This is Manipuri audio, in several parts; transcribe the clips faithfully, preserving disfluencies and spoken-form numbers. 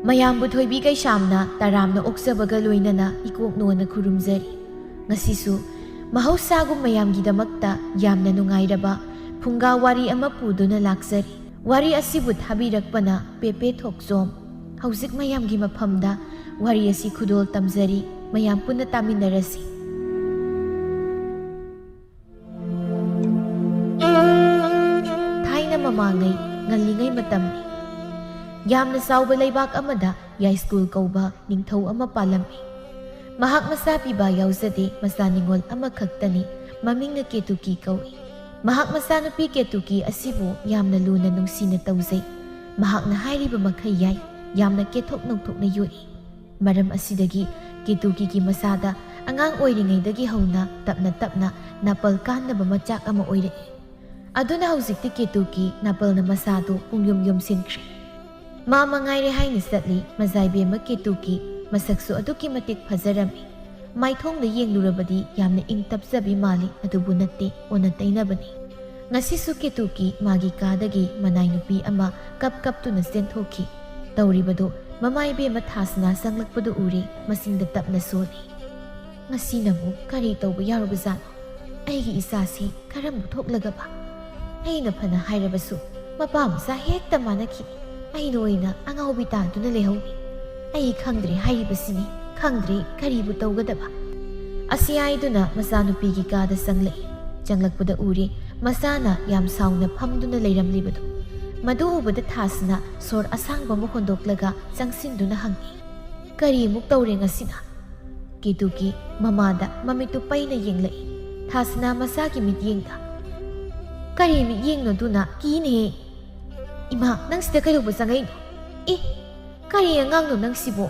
ꯃꯌꯥꯝꯕꯨ ꯊꯣꯏꯕꯤ ꯀꯩꯁꯥꯝꯅ ꯇꯔꯥꯝꯅ ꯑꯣꯛꯆꯕꯒ ꯂꯣꯏꯅꯅ ꯏꯀꯣꯛ ꯅꯣꯟꯅ ꯈꯨꯔꯨꯝꯖꯔꯤ꯫ ꯉꯁꯤꯁꯨ ꯃꯍꯧꯁꯥꯒꯨꯝ ꯃꯌꯥꯝꯒꯤꯗꯃꯛꯇ ꯌꯥꯝꯅ ꯅꯨꯡꯉꯥꯏꯔꯕ ꯐꯨꯡꯒꯥ ꯋꯥꯔꯤ ꯑꯃ ꯄꯨꯗꯨꯅ ꯂꯥꯛꯆꯔꯤ꯫ ꯋꯥꯔꯤ ꯑꯁꯤꯕꯨ ꯊꯥꯕꯤꯔꯛꯄꯅ ꯄꯦꯄꯦ ꯊꯣꯛꯆꯣꯝ꯫ ꯍꯧꯖꯤꯛ ꯃꯌꯥꯝꯒꯤ ꯃꯐꯝꯗ ꯋꯥꯔꯤ ꯑꯁꯤ ꯈꯨꯗꯣꯜ ꯇꯝꯖꯔꯤ, ꯃꯌꯥꯝ ꯄꯨꯟꯅ ꯇꯥꯃꯤꯟꯅꯔꯁꯤ꯫ ꯊꯥꯏꯅ ꯃꯃꯥꯡꯉꯩ ꯉꯜꯂꯤꯉꯩ ꯃꯇꯝꯅꯤ꯫ ꯌꯥꯝꯅ ꯆꯥꯎꯕ ꯂꯩꯕꯥꯛ ꯑꯃꯗ ꯌꯥꯏꯁ꯭ꯀꯨꯜ ꯀꯧꯕ ꯅꯤꯡꯊꯧ ꯑꯃ ꯄꯥꯜꯂꯝꯃꯤ꯫ ꯃꯍꯥꯛ ꯃꯆꯥ ꯄꯤꯕ ꯌꯥꯎꯖꯗꯦ, ꯃꯆꯥ ꯅꯤꯉꯣꯜ ꯑꯃꯈꯛꯇꯅꯤ꯫ ꯃꯃꯤꯡꯅ ꯀꯦꯇꯨꯀꯤ ꯀꯧꯏ꯫ ꯃꯍꯥꯛ ꯃꯆꯥꯅꯨꯄꯤ ꯀꯦꯇꯨꯀꯤ ꯑꯁꯤꯕꯨ ꯌꯥꯝꯅ ꯂꯨꯅ ꯅꯨꯡꯁꯤꯅ ꯇꯧꯖꯩ꯫ ꯃꯍꯥꯛꯅ ꯍꯥꯏꯔꯤꯕ ꯃꯈꯩ ꯌꯥꯏ, ꯌꯥꯝꯅ ꯀꯦꯊꯣꯛ ꯅꯧꯊꯣꯛꯅ ꯌꯣꯛꯏ꯫ ꯃꯔꯝ ꯑꯁꯤꯗꯒꯤ ꯀꯦꯇꯨꯀꯤꯒꯤ ꯃꯆꯥꯗ ꯑꯉꯥꯡ ꯑꯣꯏꯔꯤꯉꯩꯗꯒꯤ ꯍꯧꯅ ꯇꯞꯅ ꯇꯞꯅ ꯅꯥꯄꯜ ꯀꯥꯟꯅꯕ ꯃꯆꯥꯛ ꯑꯃ ꯑꯣꯏꯔꯛꯏ꯫ ꯑꯗꯨꯅ ꯍꯧꯖꯤꯛꯇꯤ ꯀꯦꯇꯨꯀꯤ ꯅꯥꯄꯜꯅ ꯃꯆꯥꯗꯨ ꯄꯨꯡꯌꯣꯝ ꯌꯣꯝꯁꯤꯟꯈ꯭ꯔꯦ꯫ ꯃꯥ ꯃꯉꯥꯏꯔꯦ ꯍꯥꯏꯅ ꯆꯠꯂꯤ ꯃꯖꯥꯏꯕꯦꯝꯃ ꯀꯦꯇꯨꯀꯤ꯫ ꯃꯁꯛꯁꯨ ꯑꯗꯨꯛꯀꯤ ꯃꯇꯤꯛ ꯐꯖꯔꯝꯃꯤ꯫ ꯃꯥꯏꯊꯣꯡꯗ ꯌꯦꯡꯂꯨꯔꯕꯗꯤ ꯌꯥꯝꯅ ꯏꯪ ꯇꯞꯆꯕꯤ ꯃꯥꯜꯂꯤ, ꯑꯗꯨꯕꯨ ꯅꯠꯇꯦ, ꯑꯣꯟꯅ ꯇꯩꯅꯕꯅꯤ꯫ ꯉꯁꯤꯁꯨ ꯀꯦꯇꯨꯀꯤ ꯃꯥꯒꯤ ꯀꯥꯗꯒꯤ ꯃꯅꯥꯏ ꯅꯨꯄꯤ ꯑꯃ ꯀꯞ ꯀꯞꯇꯨꯅ ꯆꯦꯟꯊꯣꯛꯈꯤ꯫ ꯇꯧꯔꯤꯕꯗꯨ ꯃꯃꯥ ꯏꯕꯦꯝꯃ ꯊꯥꯁꯅꯥ ꯆꯪꯂꯛꯄꯗꯨ ꯎꯔꯦ, ꯃꯁꯤꯡꯗ ꯇꯞꯅ ꯁꯣꯜꯂꯤ꯫ "ꯉꯁꯤꯅ ꯑꯃꯨꯛ ꯀꯔꯤ ꯇꯧꯕ ꯌꯥꯎꯔꯕꯖꯥꯠꯅꯣ? ꯑꯩꯒꯤ ꯏꯆꯥꯁꯤ ꯀꯔꯝꯕ ꯊꯣꯛꯂꯒꯕ? ꯑꯩꯅ ꯐꯅ ꯍꯥꯏꯔꯕꯁꯨ ꯃꯄꯥ ꯃꯆꯥ ꯍꯦꯛꯇ ꯃꯥꯟꯅꯈꯤ꯫ ꯑꯩꯅ ꯑꯣꯏꯅ ꯑꯉꯥꯎꯕꯤ ꯇꯥꯗꯨꯅ ꯂꯩꯍꯧꯏ꯫ ꯑꯩ ꯈꯪꯗ꯭ꯔꯦ ꯍꯥꯏꯔꯤꯕꯁꯤꯅꯤ, ꯈꯪꯗ꯭ꯔꯦ ꯀꯔꯤꯕꯨ ꯇꯧꯒꯗꯕ?" ꯑꯁꯤ ꯍꯥꯏꯗꯨꯅ ꯃꯆꯥꯅꯨꯄꯤꯒꯤ ꯀꯥꯗ ꯆꯪꯂꯛꯏ꯫ ꯆꯪꯂꯛꯄꯗ ꯎꯔꯦ ꯃꯆꯥꯅ ꯌꯥꯝ ꯁꯥꯎꯅ ꯐꯝꯗꯨꯅ ꯂꯩꯔꯝꯂꯤꯕꯗꯨ꯫ ꯃꯗꯨ ꯎꯕꯗ ꯊꯥꯁꯅꯥ ꯁꯣꯔ ꯑꯁꯥꯡꯕ ꯑꯃ ꯍꯣꯟꯗꯣꯛꯂꯒ ꯆꯪꯁꯤꯟꯗꯨꯅ ꯍꯪꯉꯤ, "ꯀꯔꯤꯃꯨꯛ ꯇꯧꯔꯦ ꯉꯁꯤꯅ?" ꯀꯦꯇꯨꯀꯤ ꯃꯃꯥꯗ ꯃꯃꯤꯠꯇꯨ ꯄꯩꯅ ꯌꯦꯡꯂꯛꯏ꯫ ꯊꯥꯁꯅꯥ ꯃꯆꯥꯒꯤ ꯃꯤꯠꯌꯦꯡꯗ, "ꯀꯔꯤ ꯃꯤꯠꯌꯦꯡꯅꯣꯗꯨꯅ? ꯀꯤꯅꯦꯍꯦ!" "ꯏꯃꯥ, ꯅꯪ ꯁꯤꯗ ꯀꯩꯗꯧꯕ ꯆꯪꯉꯛꯏꯅꯣ? ꯑꯦ, ꯀꯔꯤ ꯑꯉꯥꯡꯅꯣ ꯅꯪꯁꯤꯕꯣ?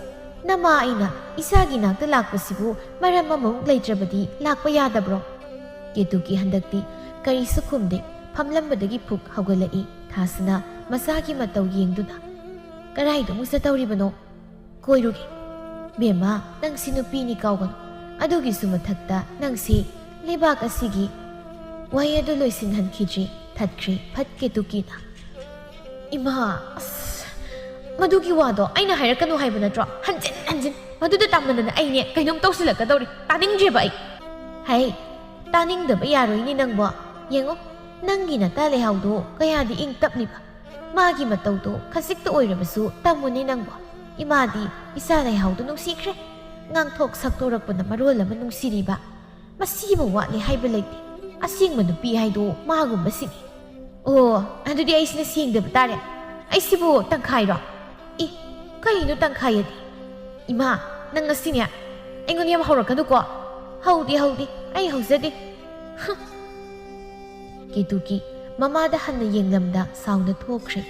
ꯅꯃꯥ ꯑꯩꯅ ꯏꯆꯥꯒꯤ ꯅꯥꯛꯇ ꯂꯥꯛꯄꯁꯤꯕꯨ ꯃꯔꯝ ꯑꯃꯃꯨꯛ ꯂꯩꯇ꯭ꯔꯕꯗꯤ ꯂꯥꯛꯄ ꯌꯥꯗꯕ꯭ꯔꯣ?" ꯀꯦꯇꯨꯀꯤ ꯍꯟꯗꯛꯇꯤ ꯀꯔꯤꯁꯨ ꯈꯨꯝꯗꯦ꯫ ꯐꯝꯂꯝꯕꯗꯒꯤ ꯐꯨꯛ ꯍꯧꯒꯠꯂꯛꯏ꯫ ꯊꯥꯁꯅꯥ ꯃꯆꯥꯒꯤ ꯃꯇꯧ ꯌꯦꯡꯗꯨꯅ, "ꯀꯔꯥꯏꯗ ꯑꯃꯨꯛ ꯆꯠꯇꯧꯔꯤꯕꯅꯣ?" "ꯀꯣꯏꯔꯨꯒꯦ꯫" "ꯕꯦꯝꯃ, ꯅꯪꯁꯤ ꯅꯨꯄꯤꯅꯤ ꯀꯥꯎꯒꯅꯨ꯫ ꯑꯗꯨꯒꯤꯁꯨ ꯃꯊꯛꯇ ꯅꯪꯁꯤ ꯂꯩꯕꯥꯛ ꯑꯁꯤꯒꯤ ꯋꯥꯍꯩ ꯑꯗꯨ ꯂꯣꯏꯁꯤꯟꯍꯟꯈꯤꯗ꯭ꯔꯤ, ꯊꯠꯈ꯭ꯔꯦ ꯐꯠ ꯀꯦꯇꯨꯀꯤꯅ꯫ "ꯏꯃꯥ, ꯑꯁ, ꯃꯗꯨꯒꯤ ꯋꯥꯗꯣ ꯑꯩꯅ ꯍꯥꯏꯔꯛꯀꯅꯨ ꯍꯥꯏꯕ ꯅꯠꯇ꯭ꯔꯣ? ꯍꯟꯖꯤꯟ ꯍꯟꯖꯤꯟ ꯃꯗꯨꯗ ꯇꯥꯃꯟꯗꯅ ꯑꯩꯅꯦ ꯀꯩꯅꯣꯝ ꯇꯧꯁꯤꯜꯂꯛꯀꯗꯧꯔꯤ꯫ ꯇꯥꯅꯤꯡꯗ꯭ꯔꯦꯕ ꯑꯩ꯫ ꯍꯩ, ꯇꯥꯅꯤꯡꯗꯕ ꯌꯥꯔꯣꯏꯅꯦ ꯅꯪꯕꯣ꯫ ꯌꯦꯡꯉꯣ, ꯅꯪꯒꯤ ꯅꯇꯥ ꯂꯩꯍꯥꯎꯗꯣ ꯀꯌꯥꯗꯤ ꯏꯪ ꯇꯞꯂꯤꯕ꯫ ꯃꯥꯒꯤ ꯃꯇꯧꯗꯣ ꯈꯖꯤꯛꯇ ꯑꯣꯏꯔꯕꯁꯨ ꯇꯝꯃꯨꯅꯦ ꯅꯪꯕꯣ꯫ ꯏꯃꯥꯗꯤ ꯏꯆꯥ ꯂꯩꯍꯥꯎꯗꯣ ꯅꯨꯡꯁꯤꯈ꯭ꯔꯦ꯫ ꯉꯥꯡꯊꯣꯛ ꯁꯛꯇꯣꯔꯛꯄꯅ ꯃꯔꯣꯜ ꯑꯃ ꯅꯨꯡꯁꯤꯔꯤꯕ꯫ ꯃꯁꯤꯃ ꯋꯥꯠꯂꯦ ꯍꯥꯏꯕ ꯂꯩꯇꯦ꯫ ꯑꯁꯦꯡꯕ ꯅꯨꯄꯤ ꯍꯥꯏꯗꯣ ꯃꯥꯒꯨꯝꯕꯁꯤꯅꯤ꯫ ꯑꯣ, ꯑꯗꯨꯗꯤ ꯑꯩꯁꯤꯅ ꯁꯦꯡꯗꯕ ꯇꯥꯔꯦ꯫ ꯑꯩꯁꯤꯕꯨ ꯇꯪꯈꯥꯏꯔꯣ? ꯑꯦ, ꯀꯩꯅꯣ ꯇꯪꯈꯥꯏ ꯑꯗꯤ? ꯏꯃꯥ, ꯅꯪ ꯉꯁꯤꯅꯦ ꯑꯩꯉꯣꯟꯗ ꯌꯥꯝ ꯍꯧꯔꯛꯀꯅꯨꯀꯣ꯫ ꯍꯧꯗꯦ, ꯍꯧꯗꯦ, ꯑꯩ ꯍꯧꯖꯗꯦ꯫ ꯍꯨꯝ꯫ ꯀꯦꯇꯨꯀꯤ ꯃꯃꯥꯗ ꯍꯟꯅ ꯌꯦꯡꯂꯝꯗ ꯁꯥꯎꯅ ꯊꯣꯛꯈ꯭ꯔꯦ꯫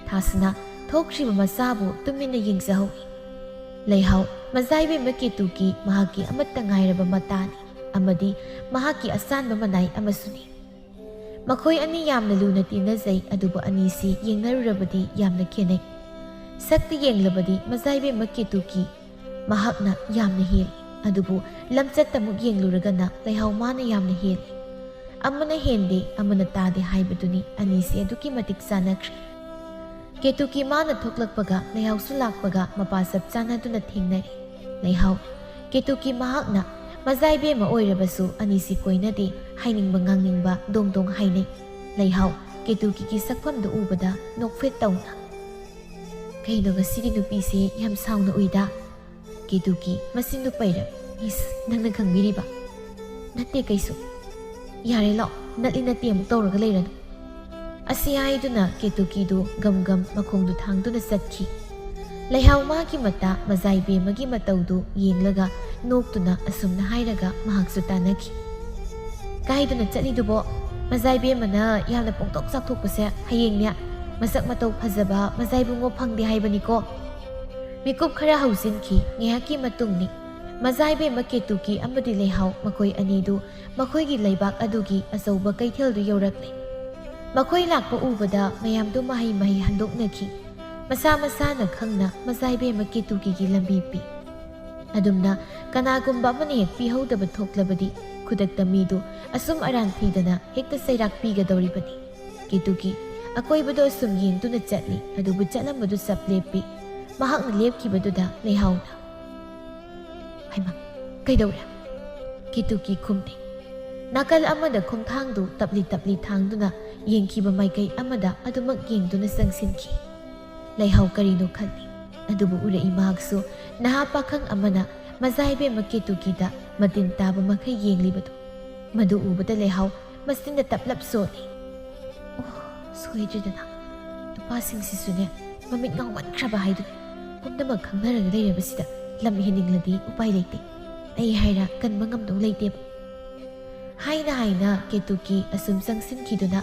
ꯊꯥꯁꯅꯥ ꯊꯣꯛꯈ꯭ꯔꯤꯕ ꯃꯆꯥꯕꯨ ꯇꯨꯃꯤꯟꯅ ꯌꯦꯡꯖꯍꯧꯏ꯫ ꯂꯩꯍꯥꯎ, ꯃꯖꯥꯏꯕꯦꯝꯃ ꯀꯦꯇꯨꯀꯤ ꯃꯍꯥꯛꯀꯤ ꯑꯃꯠꯇ ꯉꯥꯏꯔꯕ ꯃꯇꯥꯅꯤ ꯑꯃꯗꯤ ꯃꯍꯥꯛꯀꯤ ꯑꯆꯥꯟꯕ ꯃꯅꯥꯏ ꯑꯃꯁꯨꯅꯤ꯫ ꯃꯈꯣꯏ ꯑꯅꯤ ꯌꯥꯝꯅ ꯂꯨꯅ ꯇꯤꯟꯅꯖꯩ, ꯑꯗꯨꯕꯨ ꯑꯅꯤꯁꯤ ꯌꯦꯡꯅꯔꯨꯔꯕꯗꯤ ꯌꯥꯝꯅ ꯈꯦꯠꯅꯩ꯫ ꯁꯛꯇ ꯌꯦꯡꯂꯕꯗꯤ ꯃꯖꯥꯏꯕꯦꯝꯃ ꯀꯦꯇꯨꯀꯤ ꯃꯍꯥꯛꯅ ꯌꯥꯝꯅ ꯍꯦꯜꯂꯤ, ꯑꯗꯨꯕꯨ ꯂꯝꯆꯠꯇ ꯑꯃꯨꯛ ꯌꯦꯡꯂꯨꯔꯒꯅ ꯂꯩꯍꯥꯎ ꯃꯥꯅ ꯌꯥꯝꯅ ꯍꯦꯜꯂꯤ꯫ ꯑꯃꯅ ꯍꯦꯟꯗꯦ, ꯑꯃꯅ ꯇꯥꯗꯦ ꯍꯥꯏꯕꯗꯨꯅꯤ꯫ ꯑꯅꯤꯁꯤ ꯑꯗꯨꯛꯀꯤ ꯃꯇꯤꯛ ꯆꯥꯟꯅꯈ꯭ꯔꯦ꯫ ꯀꯦꯇꯨꯀꯤ ꯃꯥꯅ ꯊꯣꯛꯂꯛꯄꯒ ꯂꯩꯍꯥꯎꯁꯨ ꯂꯥꯛꯄꯒ ꯃꯄꯥ ꯆꯞ ꯆꯥꯟꯅꯗꯨꯅ ꯊꯦꯡꯅꯔꯦ꯫ ꯂꯩꯍꯥꯎ, ꯀꯦꯇꯨꯀꯤ ꯃꯍꯥꯛꯅ ꯃꯖꯥꯏꯕꯦꯝꯃ ꯑꯣꯏꯔꯕꯁꯨ ꯑꯅꯤꯁꯤ ꯀꯣꯏꯅꯗꯦ, ꯍꯥꯏꯅꯤꯡꯕ ꯉꯥꯡꯅꯤꯡꯕ ꯗꯣꯡ ꯗꯣꯡ ꯍꯥꯏꯅꯩ꯫ ꯂꯩꯍꯥꯎ, ꯀꯦꯇꯨꯀꯤꯒꯤ ꯁꯛꯐꯝꯗꯨ ꯎꯕꯗ ꯅꯣꯛꯐꯦꯠ ꯇꯧꯅ, "ꯀꯩꯅꯣ ꯉꯁꯤꯒꯤ ꯅꯨꯄꯤꯁꯦ ꯌꯥꯝ ꯁꯥꯎꯅ ꯎꯏꯗ?" ꯀꯦꯇꯨꯀꯤ ꯃꯆꯤꯟꯗꯨ ꯄꯩꯔꯞ꯫ "ꯏꯁ, ꯅꯪꯅ ꯈꯪꯕꯤꯔꯤꯕ?" "ꯅꯠꯇꯦ ꯀꯩꯁꯨ꯫ ꯌꯥꯔꯦ ꯂꯥꯛꯑꯣ, ꯅꯠꯂꯤ ꯅꯠꯇꯦ ꯑꯃꯨꯛ ꯇꯧꯔꯒ ꯂꯩꯔꯅꯨ"꯫ ꯑꯁꯤ ꯍꯥꯏꯗꯨꯅ ꯀꯦꯇꯨꯀꯤꯗꯨ ꯒꯝ ꯒꯝ ꯃꯈꯣꯡꯗꯨ ꯊꯥꯡꯗꯨꯅ ꯆꯠꯈꯤ꯫ ꯂꯩꯍꯥꯎ ꯃꯥꯒꯤ ꯃꯇꯥ ꯃꯖꯥꯏꯕꯦꯝꯃꯒꯤ ꯃꯇꯧꯗꯨ ꯌꯦꯡꯂꯒ ꯅꯣꯛꯇꯨꯅ ꯑꯁꯨꯝꯅ ꯍꯥꯏꯔꯒ ꯃꯍꯥꯛꯁꯨ ꯇꯥꯟꯅꯈꯤ꯫ "ꯀꯥꯏꯗꯅꯣ ꯆꯠꯂꯤꯗꯨꯕꯣ? ꯃꯖꯥꯏꯕꯦꯝꯃꯅ ꯌꯥꯝꯅ ꯄꯣꯡꯊꯣꯛ ꯆꯥꯎꯊꯣꯛꯄꯁꯦ ꯍꯌꯦꯡꯅꯦ ꯃꯁꯛ ꯃꯇꯧ ꯐꯖꯕ ꯃꯖꯥꯏꯕꯨꯡꯉꯣ ꯐꯪꯗꯦ ꯍꯥꯏꯕꯅꯤꯀꯣ"꯫ ꯃꯤꯀꯨꯞ ꯈꯔ ꯍꯧꯖꯤꯟꯈꯤ꯫ ꯉꯥꯏꯍꯥꯛꯀꯤ ꯃꯇꯨꯡꯅꯤ꯫ ꯃꯖꯥꯏꯕꯦꯝꯃ ꯀꯦꯇꯨꯀꯤ ꯑꯃꯗꯤ ꯂꯩꯍꯥꯎ ꯃꯈꯣꯏ ꯑꯅꯤꯗꯨ ꯃꯈꯣꯏꯒꯤ ꯂꯩꯕꯥꯛ ꯑꯗꯨꯒꯤ ꯑꯆꯧꯕ ꯀꯩꯊꯦꯜꯗꯨ ꯌꯧꯔꯛꯂꯦ꯫ ꯃꯈꯣꯏ ꯂꯥꯛꯄ ꯎꯕꯗ ꯃꯌꯥꯝꯗꯨ ꯃꯍꯩ ꯃꯍꯩ ꯍꯟꯗꯣꯛꯅꯈꯤ꯫ ꯃꯁꯥ ꯃꯁꯥꯅ ꯈꯪꯅ ꯃꯖꯥꯏꯕꯦꯝꯃ ꯀꯦꯇꯨꯀꯤꯒꯤ ꯂꯝꯕꯤ ꯄꯤ꯫ ꯑꯗꯨꯝꯅ ꯀꯅꯥꯒꯨꯝꯕ ꯑꯃꯅ ꯍꯦꯛ ꯄꯤꯍꯧꯗꯕ ꯊꯣꯛꯂꯕꯗꯤ ꯈꯨꯗꯛꯇ ꯃꯤꯗꯨ ꯑꯁꯨꯝ ꯑꯔꯥꯟ ꯊꯤꯗꯅ ꯍꯦꯛꯇ ꯆꯩꯔꯥꯛ ꯄꯤꯒꯗꯧꯔꯤꯕꯅꯤ꯫ ꯀꯦꯇꯨꯀꯤ ꯑꯀꯣꯏꯕꯗꯣ ꯑꯁꯨꯝ ꯌꯦꯡꯗꯨꯅ ꯆꯠꯂꯤ, ꯑꯗꯨꯕꯨ ꯆꯠꯂꯝꯕꯗꯨ ꯆꯞ ꯂꯦꯞꯄꯤ꯫ ꯃꯍꯥꯛꯅ ꯂꯦꯞꯈꯤꯕꯗꯨꯗ ꯂꯩꯍꯥꯎꯅ, "ꯍꯩꯃꯥ, ꯀꯩꯗꯧꯔꯦ?" ꯀꯦꯇꯨꯀꯤ ꯈꯨꯝꯗꯦ꯫ ꯅꯥꯀꯜ ꯑꯃꯗ ꯈꯣꯡꯊꯥꯡꯗꯨ ꯇꯞꯂꯤ ꯇꯞꯂꯤ ꯊꯥꯡꯗꯨꯅ ꯌꯦꯡꯈꯤꯕ ꯃꯥꯏꯀꯩ ꯑꯃꯗ ꯑꯗꯨꯃꯛ ꯌꯦꯡꯗꯨꯅ ꯆꯪꯁꯤꯟꯈꯤ꯫ ꯂꯩꯍꯥꯎ ꯀꯔꯤꯅꯣ ꯈꯜꯂꯤ꯫ ꯑꯗꯨꯕꯨ ꯎꯔꯛꯏ ꯃꯍꯥꯛꯁꯨ ꯅꯍꯥ ꯄꯥꯈꯪ ꯑꯃꯅ ꯃꯖꯥ ꯏꯕꯦꯝꯃ ꯀꯦꯇꯨꯀꯤꯗ ꯃꯇꯤꯟ ꯇꯥꯕ ꯃꯈꯩ ꯌꯦꯡꯂꯤꯕꯗꯨ꯫ ꯃꯗꯨ ꯎꯕꯗ ꯂꯩꯍꯥꯎ ꯃꯆꯤꯟꯗ ꯇꯞꯂꯞ ꯆꯣꯠꯂꯤ꯫ "ꯑꯣ, ꯁꯣꯏꯗ꯭ꯔꯦꯗꯅ꯫ ꯅꯨꯄꯥꯁꯤꯡꯁꯤꯁꯨꯅꯦ, ꯃꯃꯤꯠ ꯉꯥꯎꯃꯟꯈ꯭ꯔꯕ ꯍꯥꯏꯗꯨꯅꯤ꯫ ꯄꯨꯝꯅꯃꯛ ꯈꯪꯅꯔꯒ ꯂꯩꯔꯕꯁꯤꯗ ꯂꯝ ꯍꯦꯟꯅꯤꯡꯂꯗꯤ ꯎꯄꯥꯏ ꯂꯩꯇꯦ꯫ ꯑꯩ ꯍꯥꯏꯔ ꯀꯟꯕ ꯉꯝꯗꯧ ꯂꯩꯇꯦꯕ"꯫ ꯍꯥꯏꯅ ꯍꯥꯏꯅ ꯀꯦꯇꯨꯀꯤ ꯑꯁꯨꯝ ꯆꯪꯁꯤꯟꯈꯤꯗꯨꯅ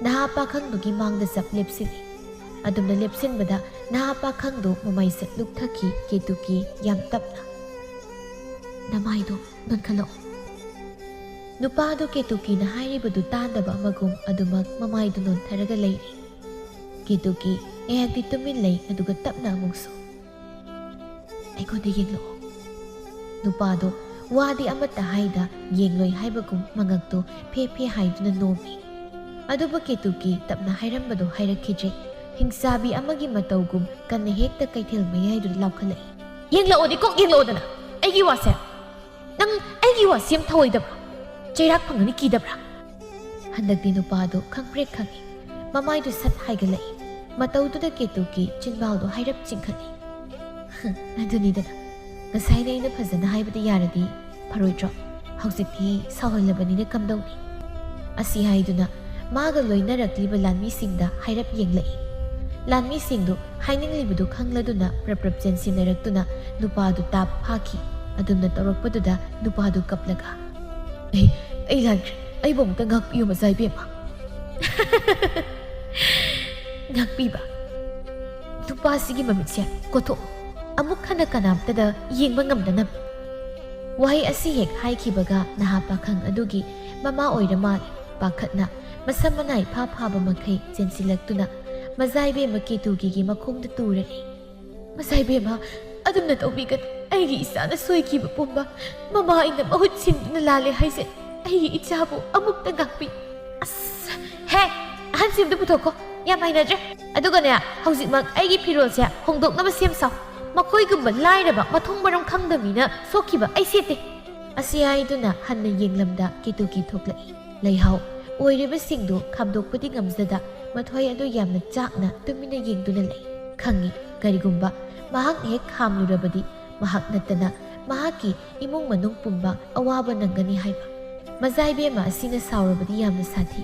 ꯅꯍꯥ ꯄꯥꯈꯪꯗꯨꯒꯤ ꯃꯥꯡꯗ ꯆꯞ ꯂꯦꯞꯁꯤꯜꯂꯤ꯫ ꯑꯗꯨꯝꯅ ꯂꯦꯞꯁꯤꯟꯕꯗ ꯅꯍꯥ ꯄꯥꯈꯪꯗꯨ ꯃꯃꯥꯏ ꯆꯠ ꯂꯨꯞꯊꯈꯤ꯫ ꯀꯦꯇꯨꯀꯤ ꯌꯥꯝ ꯇꯞꯅ, "ꯅꯃꯥꯏꯗꯣ ꯅꯣꯟꯈꯠꯂꯛꯑꯣ"꯫ ꯅꯨꯄꯥꯗꯨ ꯀꯦꯇꯨꯀꯤꯅ ꯍꯥꯏꯔꯤꯕꯗꯨ ꯇꯥꯗꯕ ꯑꯃꯒꯨꯝ ꯑꯗꯨꯃꯛ ꯃꯃꯥꯏꯗꯨ ꯅꯣꯟꯊꯔꯒ ꯂꯩꯔꯤ꯫ ꯀꯦꯇꯨꯀꯤ ꯉꯥꯏꯍꯥꯛꯇꯤ ꯇꯨꯃꯤꯟ ꯂꯩ, ꯑꯗꯨꯒ ꯇꯞꯅ ꯑꯃꯨꯛꯁꯨ, "ꯑꯩꯉꯣꯟꯗ ꯌꯦꯡꯂꯛꯑꯣ"꯫ ꯅꯨꯄꯥꯗꯣ ꯋꯥꯗꯤ ꯑꯃꯠꯇ ꯍꯥꯏꯗ, ꯌꯦꯡꯂꯣꯏ ꯍꯥꯏꯕꯒꯨꯝ ꯃꯉꯛꯇꯣ ꯐꯦ ꯐꯦ ꯍꯥꯏꯗꯨꯅ ꯅꯣꯝꯃꯤ꯫ ꯑꯗꯨꯕꯨ ꯀꯦꯇꯨꯀꯤ ꯇꯞꯅ ꯍꯥꯏꯔꯝꯕꯗꯣ ꯍꯥꯏꯔꯛꯈꯤꯗ꯭ꯔꯦ꯫ ꯍꯤꯡꯆꯥꯕꯤ ꯑꯃꯒꯤ ꯃꯇꯧꯒꯨꯝ ꯀꯟꯅ ꯍꯦꯛꯇ ꯀꯩꯊꯦꯜ ꯃꯌꯥꯏꯗꯨꯗ ꯂꯥꯎꯈꯠꯂꯛꯏ꯫ "ꯌꯦꯡꯂꯛꯑꯣꯗꯤ ꯀꯣꯛ ꯌꯦꯡꯂꯛꯑꯣꯗꯅ ꯑꯩꯒꯤ ꯋꯥꯁꯦ꯫ ꯅꯪ ꯑꯩꯒꯤ ꯋꯥꯁꯤ ꯌꯥꯝ ꯊꯧꯑꯣꯏꯗꯕ꯭ꯔꯥ? ꯆꯩꯔꯥꯛ ꯐꯪꯒꯅꯤ ꯀꯤꯗꯕ꯭ꯔꯥ?" ꯍꯟꯗꯛꯇꯤ ꯅꯨꯄꯥꯗꯨ ꯈꯪꯄ꯭ꯔꯦꯛ ꯈꯪꯏ꯫ ꯃꯃꯥꯏꯗꯨ ꯁꯠ ꯍꯥꯏꯒꯠꯂꯛꯏ꯫ ꯃꯇꯧꯗꯨꯗ ꯀꯦꯇꯨꯀꯤ ꯆꯤꯟꯕꯥꯜꯗꯨ ꯍꯥꯏꯔꯞ ꯆꯤꯡꯈꯠꯂꯤ꯫ "ꯑꯗꯨꯅꯤꯗꯅ, ꯉꯁꯥꯏꯅ ꯑꯩꯅ ꯐꯖꯅ ꯍꯥꯏꯕꯗ ꯌꯥꯔꯗꯤ ꯐꯔꯣꯏꯗ꯭ꯔꯣ? ꯍꯧꯖꯤꯛꯇꯤ ꯁꯥꯎꯍꯜꯂꯕꯅꯤꯅ ꯀꯝꯗꯧꯅꯤ?" ꯑꯁꯤ ꯍꯥꯏꯗꯨꯅ ꯃꯥꯒ ꯂꯣꯏꯅꯔꯛꯂꯤꯕ ꯂꯥꯟꯃꯤꯁꯤꯡꯗ ꯍꯥꯏꯔꯞ ꯌꯦꯡꯂꯛꯏ꯫ ꯂꯥꯟꯃꯤꯁꯤꯡꯗꯨ ꯍꯥꯏꯅꯤꯡꯂꯤꯕꯗꯨ ꯈꯪꯂꯗꯨꯅ ꯄ꯭ꯔꯞ ꯄ꯭ꯔꯞ ꯆꯦꯟꯁꯤꯟꯅꯔꯛꯇꯨꯅ ꯅꯨꯄꯥꯗꯨ ꯇꯥꯞ ꯐꯥꯈꯤ꯫ ꯑꯗꯨꯝꯅ ꯇꯧꯔꯛꯄꯗꯨꯗ ꯅꯨꯄꯥꯗꯨ ꯀꯞꯂꯒ, "ꯑꯩ, ꯑꯩ ꯂꯥꯟꯈ꯭ꯔꯦ꯫ ꯑꯩꯕꯨ ꯑꯃꯨꯛꯇ ꯉꯥꯛꯄꯤꯌꯨ, ꯃꯆꯥ ꯏꯕꯦꯝꯃ"꯫ ꯉꯥꯛꯄꯤꯕ? ꯅꯨꯄꯥꯁꯤꯒꯤ ꯃꯃꯤꯠꯁꯦ ꯀꯣꯊꯣꯛ, ꯑꯃꯨꯛ ꯍꯟꯅ ꯀꯅꯥꯝꯇꯗ ꯌꯦꯡꯕ ꯉꯝꯗꯅꯕ꯫ ꯋꯥꯍꯩ ꯑꯁꯤ ꯍꯦꯛ ꯍꯥꯏꯈꯤꯕꯒ ꯅꯍꯥ ꯄꯥꯈꯪ ꯑꯗꯨꯒꯤ ꯃꯃꯥ ꯑꯣꯏꯔ ꯃꯥꯜꯂꯦ, ꯄꯥꯈꯠꯅ ꯃꯁꯝ ꯃꯅꯥꯏ ꯐꯥ ꯐꯥꯕ ꯃꯈꯩ ꯆꯦꯟꯁꯤꯜꯂꯛꯇꯨꯅ ꯃꯖꯥ ꯏꯕꯦꯝꯃ ꯀꯦꯇꯨꯀꯤꯒꯤ ꯃꯈꯣꯡꯗ ꯇꯨꯔꯔꯦ꯫ "ꯃꯖꯥ ꯏꯕꯦꯝꯃ, ꯑꯗꯨꯝꯅ ꯇꯧꯕꯤꯒꯅꯨ꯫ ꯑꯩꯒꯤ ꯏꯆꯥꯅ ꯁꯣꯏꯈꯤꯕ ꯄꯨꯝꯕ ꯃꯃꯥ ꯑꯩꯅ ꯃꯍꯨꯠ ꯁꯤꯟꯗꯨꯅ ꯂꯥꯜꯂꯦ ꯍꯥꯏꯖꯩ꯫ ꯑꯩꯒꯤ ꯏꯆꯥꯕꯨ ꯑꯃꯨꯛꯇ ꯉꯥꯛꯄꯤ꯫ ꯑꯁ, ꯍꯦ, ꯑꯍꯟꯁꯤ ꯑꯝꯇ ꯄꯨꯊꯣꯛꯈꯣ꯫ ꯌꯥꯝ ꯍꯩꯅꯗ꯭ꯔꯦ꯫ ꯑꯗꯨꯒꯅꯦ, ꯍꯧꯖꯤꯛꯃꯛ ꯑꯩꯒꯤ ꯐꯤꯔꯣꯜꯁꯦ ꯍꯣꯡꯗꯣꯛꯅꯕ ꯁꯦꯝ ꯁꯥꯎ꯫ ꯃꯈꯣꯏꯒꯨꯝꯕ ꯂꯥꯏꯔꯕ, ꯃꯊꯣꯡ ꯃꯔꯝ ꯈꯪꯗꯕ ꯃꯤꯅ ꯁꯣꯛꯈꯤꯕ ꯑꯩ ꯁꯦꯠꯇꯦ꯫ ꯑꯁꯤ ꯍꯥꯏꯗꯨꯅ ꯍꯟꯅ ꯌꯦꯡꯂꯝꯗ ꯀꯦꯇꯨꯀꯤ ꯊꯣꯛꯂꯛꯏ꯫ ꯂꯩꯍꯥꯎ ꯑꯣꯏꯔꯤꯕꯁꯤꯡꯗꯨ ꯈꯥꯝꯗꯣꯛꯄꯗꯤ ꯉꯝꯖꯗ, ꯃꯊ꯭ꯋꯥꯏ ꯑꯗꯨ ꯌꯥꯝꯅ ꯆꯥꯛꯅ ꯇꯨꯃꯤꯟꯅ ꯌꯦꯡꯗꯨꯅ ꯂꯩ꯫ ꯈꯪꯏ, ꯀꯔꯤꯒꯨꯝꯕ ꯃꯍꯥꯛꯅ ꯍꯦꯛ ꯈꯥꯝꯂꯨꯔꯕꯗꯤ ꯃꯍꯥꯛ ꯅꯠꯇꯅ ꯃꯍꯥꯛꯀꯤ ꯏꯃꯨꯡ ꯃꯅꯨꯡ ꯄꯨꯝꯕ ꯑꯋꯥꯕ ꯅꯪꯒꯅꯤ ꯍꯥꯏꯕ꯫ ꯃꯖꯥꯏꯕꯦꯝꯃ ꯑꯁꯤꯅ ꯁꯥꯎꯔꯕꯗꯤ ꯌꯥꯝꯅ ꯁꯥꯊꯤ꯫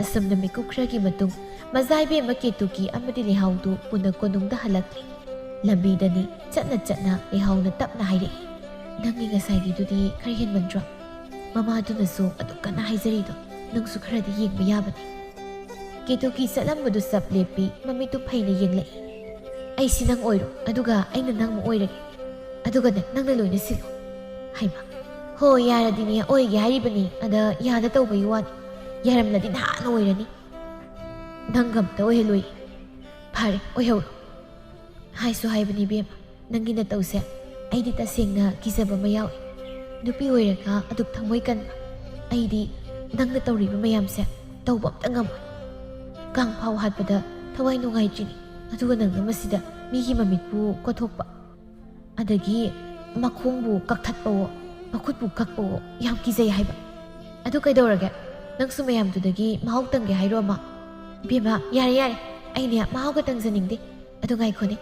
ꯑꯁꯨꯝꯅ ꯃꯤꯀꯨꯞ ꯈꯔꯒꯤ ꯃꯇꯨꯡ ꯃꯖꯥꯏꯕꯦꯝꯃ ꯀꯦꯇꯨꯀꯤ ꯑꯃꯗꯤ ꯂꯩꯍꯥꯎꯗꯨ ꯄꯨꯟꯅ ꯀꯣꯅꯨꯡꯗ ꯍꯜꯂꯛꯂꯤ꯫ ꯂꯝꯕꯤꯗꯅꯤ ꯆꯠꯅ ꯆꯠꯅ ꯂꯩꯍꯥꯎꯅ ꯇꯞꯅ ꯍꯥꯏꯔꯛꯏ, "ꯅꯪꯒꯤ ꯉꯁꯥꯏꯒꯤꯗꯨꯗꯤ ꯈꯔ ꯍꯦꯟꯃꯟꯗ꯭ꯔꯣ? ꯃꯃꯥꯗꯨꯅꯁꯨ ꯑꯗꯨꯛ ꯀꯟꯅ ꯍꯥꯏꯖꯔꯤꯗꯣ, ꯅꯪꯁꯨ ꯈꯔꯗꯤ ꯌꯦꯡꯕ ꯌꯥꯕꯅꯤ꯫" ꯀꯦꯇꯨꯀꯤ ꯆꯠꯂꯝꯕꯗꯨ ꯆꯞ ꯂꯦꯞꯄꯤ, ꯃꯃꯤꯠꯇꯨ ꯐꯩꯅ ꯌꯦꯡꯂꯛꯏ꯫ "ꯑꯩꯁꯤ ꯅꯪ ꯑꯣꯏꯔꯣ, ꯑꯗꯨꯒ ꯑꯩꯅ ꯅꯪ ꯑꯃꯨꯛ ꯑꯣꯏꯔꯒꯦ꯫ ꯑꯗꯨꯒꯅꯦ, ꯅꯪꯅ ꯂꯣꯏꯅ ꯁꯤꯜꯂꯨ꯫" ꯍꯩꯃꯥ, "ꯍꯣ, ꯌꯥꯔꯗꯤꯅꯦ ꯑꯣꯏꯒꯦ ꯍꯥꯏꯔꯤꯕꯅꯤ, ꯑꯗ ꯌꯥꯗ ꯇꯧꯕꯒꯤ ꯋꯥꯅꯤ꯫ ꯌꯥꯔꯝꯂꯗꯤ ꯅꯍꯥꯟꯅ ꯑꯣꯏꯔꯅꯤ꯫ ꯅꯪꯒ ꯑꯝꯇ ꯑꯣꯏꯍꯜꯂꯣꯏ꯫" "ꯐꯔꯦ, ꯑꯣꯏꯍꯧꯔꯣ꯫" ꯍꯥꯏꯁꯨ ꯍꯥꯏꯕꯅꯤ ꯏꯕꯦꯝꯃ, ꯅꯪꯒꯤ ꯅꯇꯧꯁꯦ ꯑꯩꯗꯤ ꯇꯁꯦꯡꯅ ꯀꯤꯖꯕ ꯑꯃ ꯌꯥꯎꯏ꯫ ꯅꯨꯄꯤ ꯑꯣꯏꯔꯒ ꯑꯗꯨꯛ ꯊꯃꯣꯏ ꯀꯟꯕ ꯑꯩꯗꯤ ꯅꯪꯅ ꯇꯧꯔꯤꯕ ꯃꯌꯥꯝꯁꯦ ꯇꯧꯕ ꯑꯝꯇ ꯉꯝꯃꯣꯏ꯫ ꯀꯥꯡ ꯐꯥꯎ ꯍꯥꯠꯄꯗ ꯊꯋꯥꯏ ꯅꯨꯡꯉꯥꯏꯇ꯭ꯔꯤꯅꯤ, ꯑꯗꯨꯒ ꯅꯪꯅ ꯃꯁꯤꯗ ꯃꯤꯒꯤ ꯃꯃꯤꯠꯄꯨ ꯀꯣꯊꯣꯛꯄ꯫ ꯑꯗꯒꯤ ꯃꯈꯣꯡꯕꯨ ꯀꯛꯊꯠꯄꯋꯣ, ꯃꯈꯨꯠꯄꯨ ꯀꯛꯄꯋꯣ, ꯌꯥꯝ ꯀꯤꯖꯩ ꯍꯥꯏꯕ꯫ ꯑꯗꯨ ꯀꯩꯗꯧꯔꯒꯦ? ꯅꯪꯁꯨ ꯃꯌꯥꯝꯗꯨꯗꯒꯤ ꯃꯍꯥꯎ ꯇꯪꯒꯦ ꯍꯥꯏꯔꯣ ꯑꯃ? ꯏꯕꯦꯝꯃ, ꯌꯥꯔꯦ, ꯌꯥꯔꯦ꯫ ꯑꯩꯅꯦ ꯃꯍꯥꯎꯒ ꯇꯪꯖꯅꯤꯡꯗꯦ꯫ ꯑꯗꯨ ꯉꯥꯏꯈꯣꯅꯦ꯫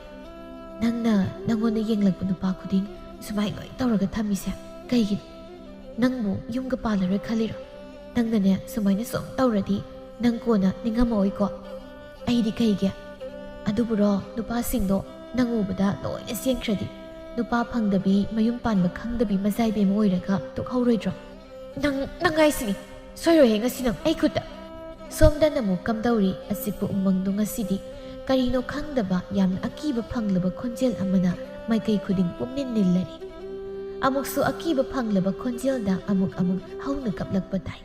ꯅꯪꯅ ꯅꯪꯉꯣꯟꯗ ꯌꯦꯡꯂꯛꯄ ꯅꯨꯄꯥ ꯈꯨꯗꯤꯡ ꯁꯨꯃꯥꯏ ꯂꯣꯏ ꯇꯧꯔꯒ ꯊꯝꯃꯤꯁꯦ ꯀꯩꯒꯤꯅꯣ? ꯅꯪꯕꯨ ꯌꯨꯝꯒ ꯄꯥꯜꯂꯔꯣꯏ ꯈꯜꯂꯤꯔꯣ? ꯅꯪꯅꯅꯦ ꯁꯨꯃꯥꯏꯅ ꯁꯨꯝ ꯇꯧꯔꯗꯤ ꯅꯪ ꯀꯣꯟꯅ ꯅꯤꯡꯉꯝꯃꯛꯑꯣꯏꯀꯣ꯫ ꯑꯩꯗꯤ ꯀꯩꯒꯤ? ꯑꯗꯨꯕꯨꯔꯣ, ꯅꯨꯄꯥꯁꯤꯡꯗꯣ ꯅꯪ ꯎꯕꯗ ꯂꯣꯏꯅ ꯆꯦꯟꯈ꯭ꯔꯗꯤ, ꯅꯨꯄꯥ ꯐꯪꯗꯕꯤ, ꯃꯌꯨꯝ ꯄꯥꯟꯕ ꯈꯪꯗꯕꯤ ꯃꯆꯥ ꯏꯕꯦꯝꯃ ꯑꯣꯏꯔꯒ ꯇꯣꯛꯍꯧꯔꯣꯏꯗ꯭ꯔꯣ? ꯅꯪ, ꯅꯪ ꯍꯥꯏꯁꯤꯅꯤ, ꯁꯣꯏꯔꯣꯏꯍꯦ ꯉꯁꯤ ꯅꯪ ꯑꯩ ꯈꯨꯠꯇ꯫ ꯁꯣꯝꯗꯅ ꯑꯃꯨꯛ ꯀꯝꯗꯧꯔꯤ? ꯑꯆꯤꯛꯄ ꯎꯃꯪꯗꯣ ꯉꯁꯤꯗꯤ ꯀꯔꯤꯅꯣ ꯈꯪꯗꯕ ꯌꯥꯝꯅ ꯑꯀꯤꯕ ꯐꯪꯂꯕ ꯈꯣꯟꯖꯦꯜ ꯑꯃꯅ ꯃꯥꯏꯀꯩ ꯈꯨꯗꯤꯡ ꯄꯨꯝꯅꯤꯜ ꯅꯤꯜꯂꯔꯤ꯫ ꯑꯃꯨꯛꯁꯨ ꯑꯀꯤꯕ ꯐꯪꯂꯕ ꯈꯣꯟꯖꯦꯜꯗ ꯑꯃꯨꯛ ꯑꯃꯨꯛ ꯍꯧꯅ ꯀꯞꯂꯛꯄ ꯇꯥꯏ꯫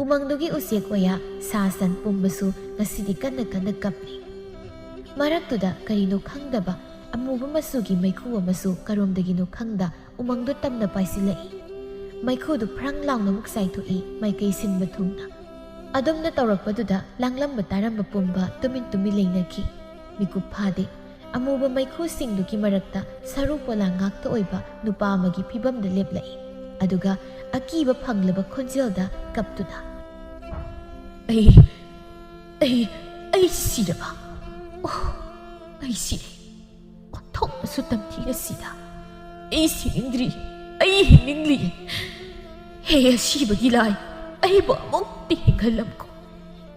ꯎꯃꯪꯗꯨꯒꯤ ꯎꯆꯦꯛ ꯋꯥꯌꯥ, ꯁꯥ ꯁꯟ ꯄꯨꯝꯕꯁꯨ ꯉꯁꯤꯗꯤ ꯀꯟꯅ ꯀꯟꯅ ꯀꯞꯂꯤ꯫ ꯃꯔꯛꯇꯨꯗ ꯀꯔꯤꯅꯣ ꯈꯪꯗꯕ ꯑꯃꯨꯕ ꯃꯆꯨꯒꯤ ꯃꯩꯈꯨ ꯑꯃꯁꯨ ꯀꯔꯣꯝꯗꯒꯤꯅꯣ ꯈꯪꯗ ꯎꯃꯪꯗꯨ ꯇꯝꯅ ꯄꯥꯏꯁꯤꯜꯂꯛꯏ꯫ ꯃꯩꯈꯨꯗꯨ ꯐ꯭ꯔꯪ ꯂꯥꯎꯅ ꯑꯃꯨꯛ ꯆꯥꯏꯊꯣꯛꯏ ꯃꯥꯏꯀꯩ ꯁꯤꯟꯕ ꯊꯨꯡꯅ꯫ ꯑꯗꯨꯝꯅ ꯇꯧꯔꯛꯄꯗꯨꯗ ꯂꯥꯡꯂꯝꯕ ꯇꯥꯔꯝꯕ ꯄꯨꯝꯕ ꯇꯨꯃꯤꯟ ꯇꯨꯃꯤꯟ ꯂꯩꯅꯈꯤ꯫ ꯃꯤꯀꯨꯞ ꯐꯥꯗꯦ꯫ ꯑꯃꯨꯕ ꯃꯩꯈꯨꯁꯤꯡꯗꯨꯒꯤ ꯃꯔꯛꯇ ꯁꯔꯨ ꯄꯣꯂꯥꯡ ꯉꯥꯛꯇ ꯑꯣꯏꯕ ꯅꯨꯄꯥ ꯑꯃꯒꯤ ꯐꯤꯕꯝꯗ ꯂꯦꯞꯂꯛꯏ꯫ ꯑꯗꯨꯒ ꯑꯀꯤꯕ ꯐꯪꯂꯕ ꯈꯣꯟꯖꯦꯜꯗ ꯀꯞꯇꯨꯅ, "ꯑꯩ, ꯑꯩ, ꯑꯩ ꯁꯤꯔꯕ? ꯑꯣ, ꯑꯩ ꯁꯤꯔꯦ꯫ ꯑꯣꯟꯊꯣꯛꯅꯁꯨ ꯇꯝꯊꯤꯅ ꯁꯤꯗ꯫ ꯑꯩ ꯁꯤꯅꯤꯡꯗ꯭ꯔꯤ꯫ ꯑꯩ ꯍꯤꯡꯅꯤꯡꯂꯤ꯫ ꯍꯦ ꯑꯁꯤꯕꯒꯤ ꯂꯥꯏ, ꯑꯩꯕꯨ ꯑꯃꯨꯛꯇ ꯍꯤꯡꯍꯜꯂꯝꯀꯣ꯫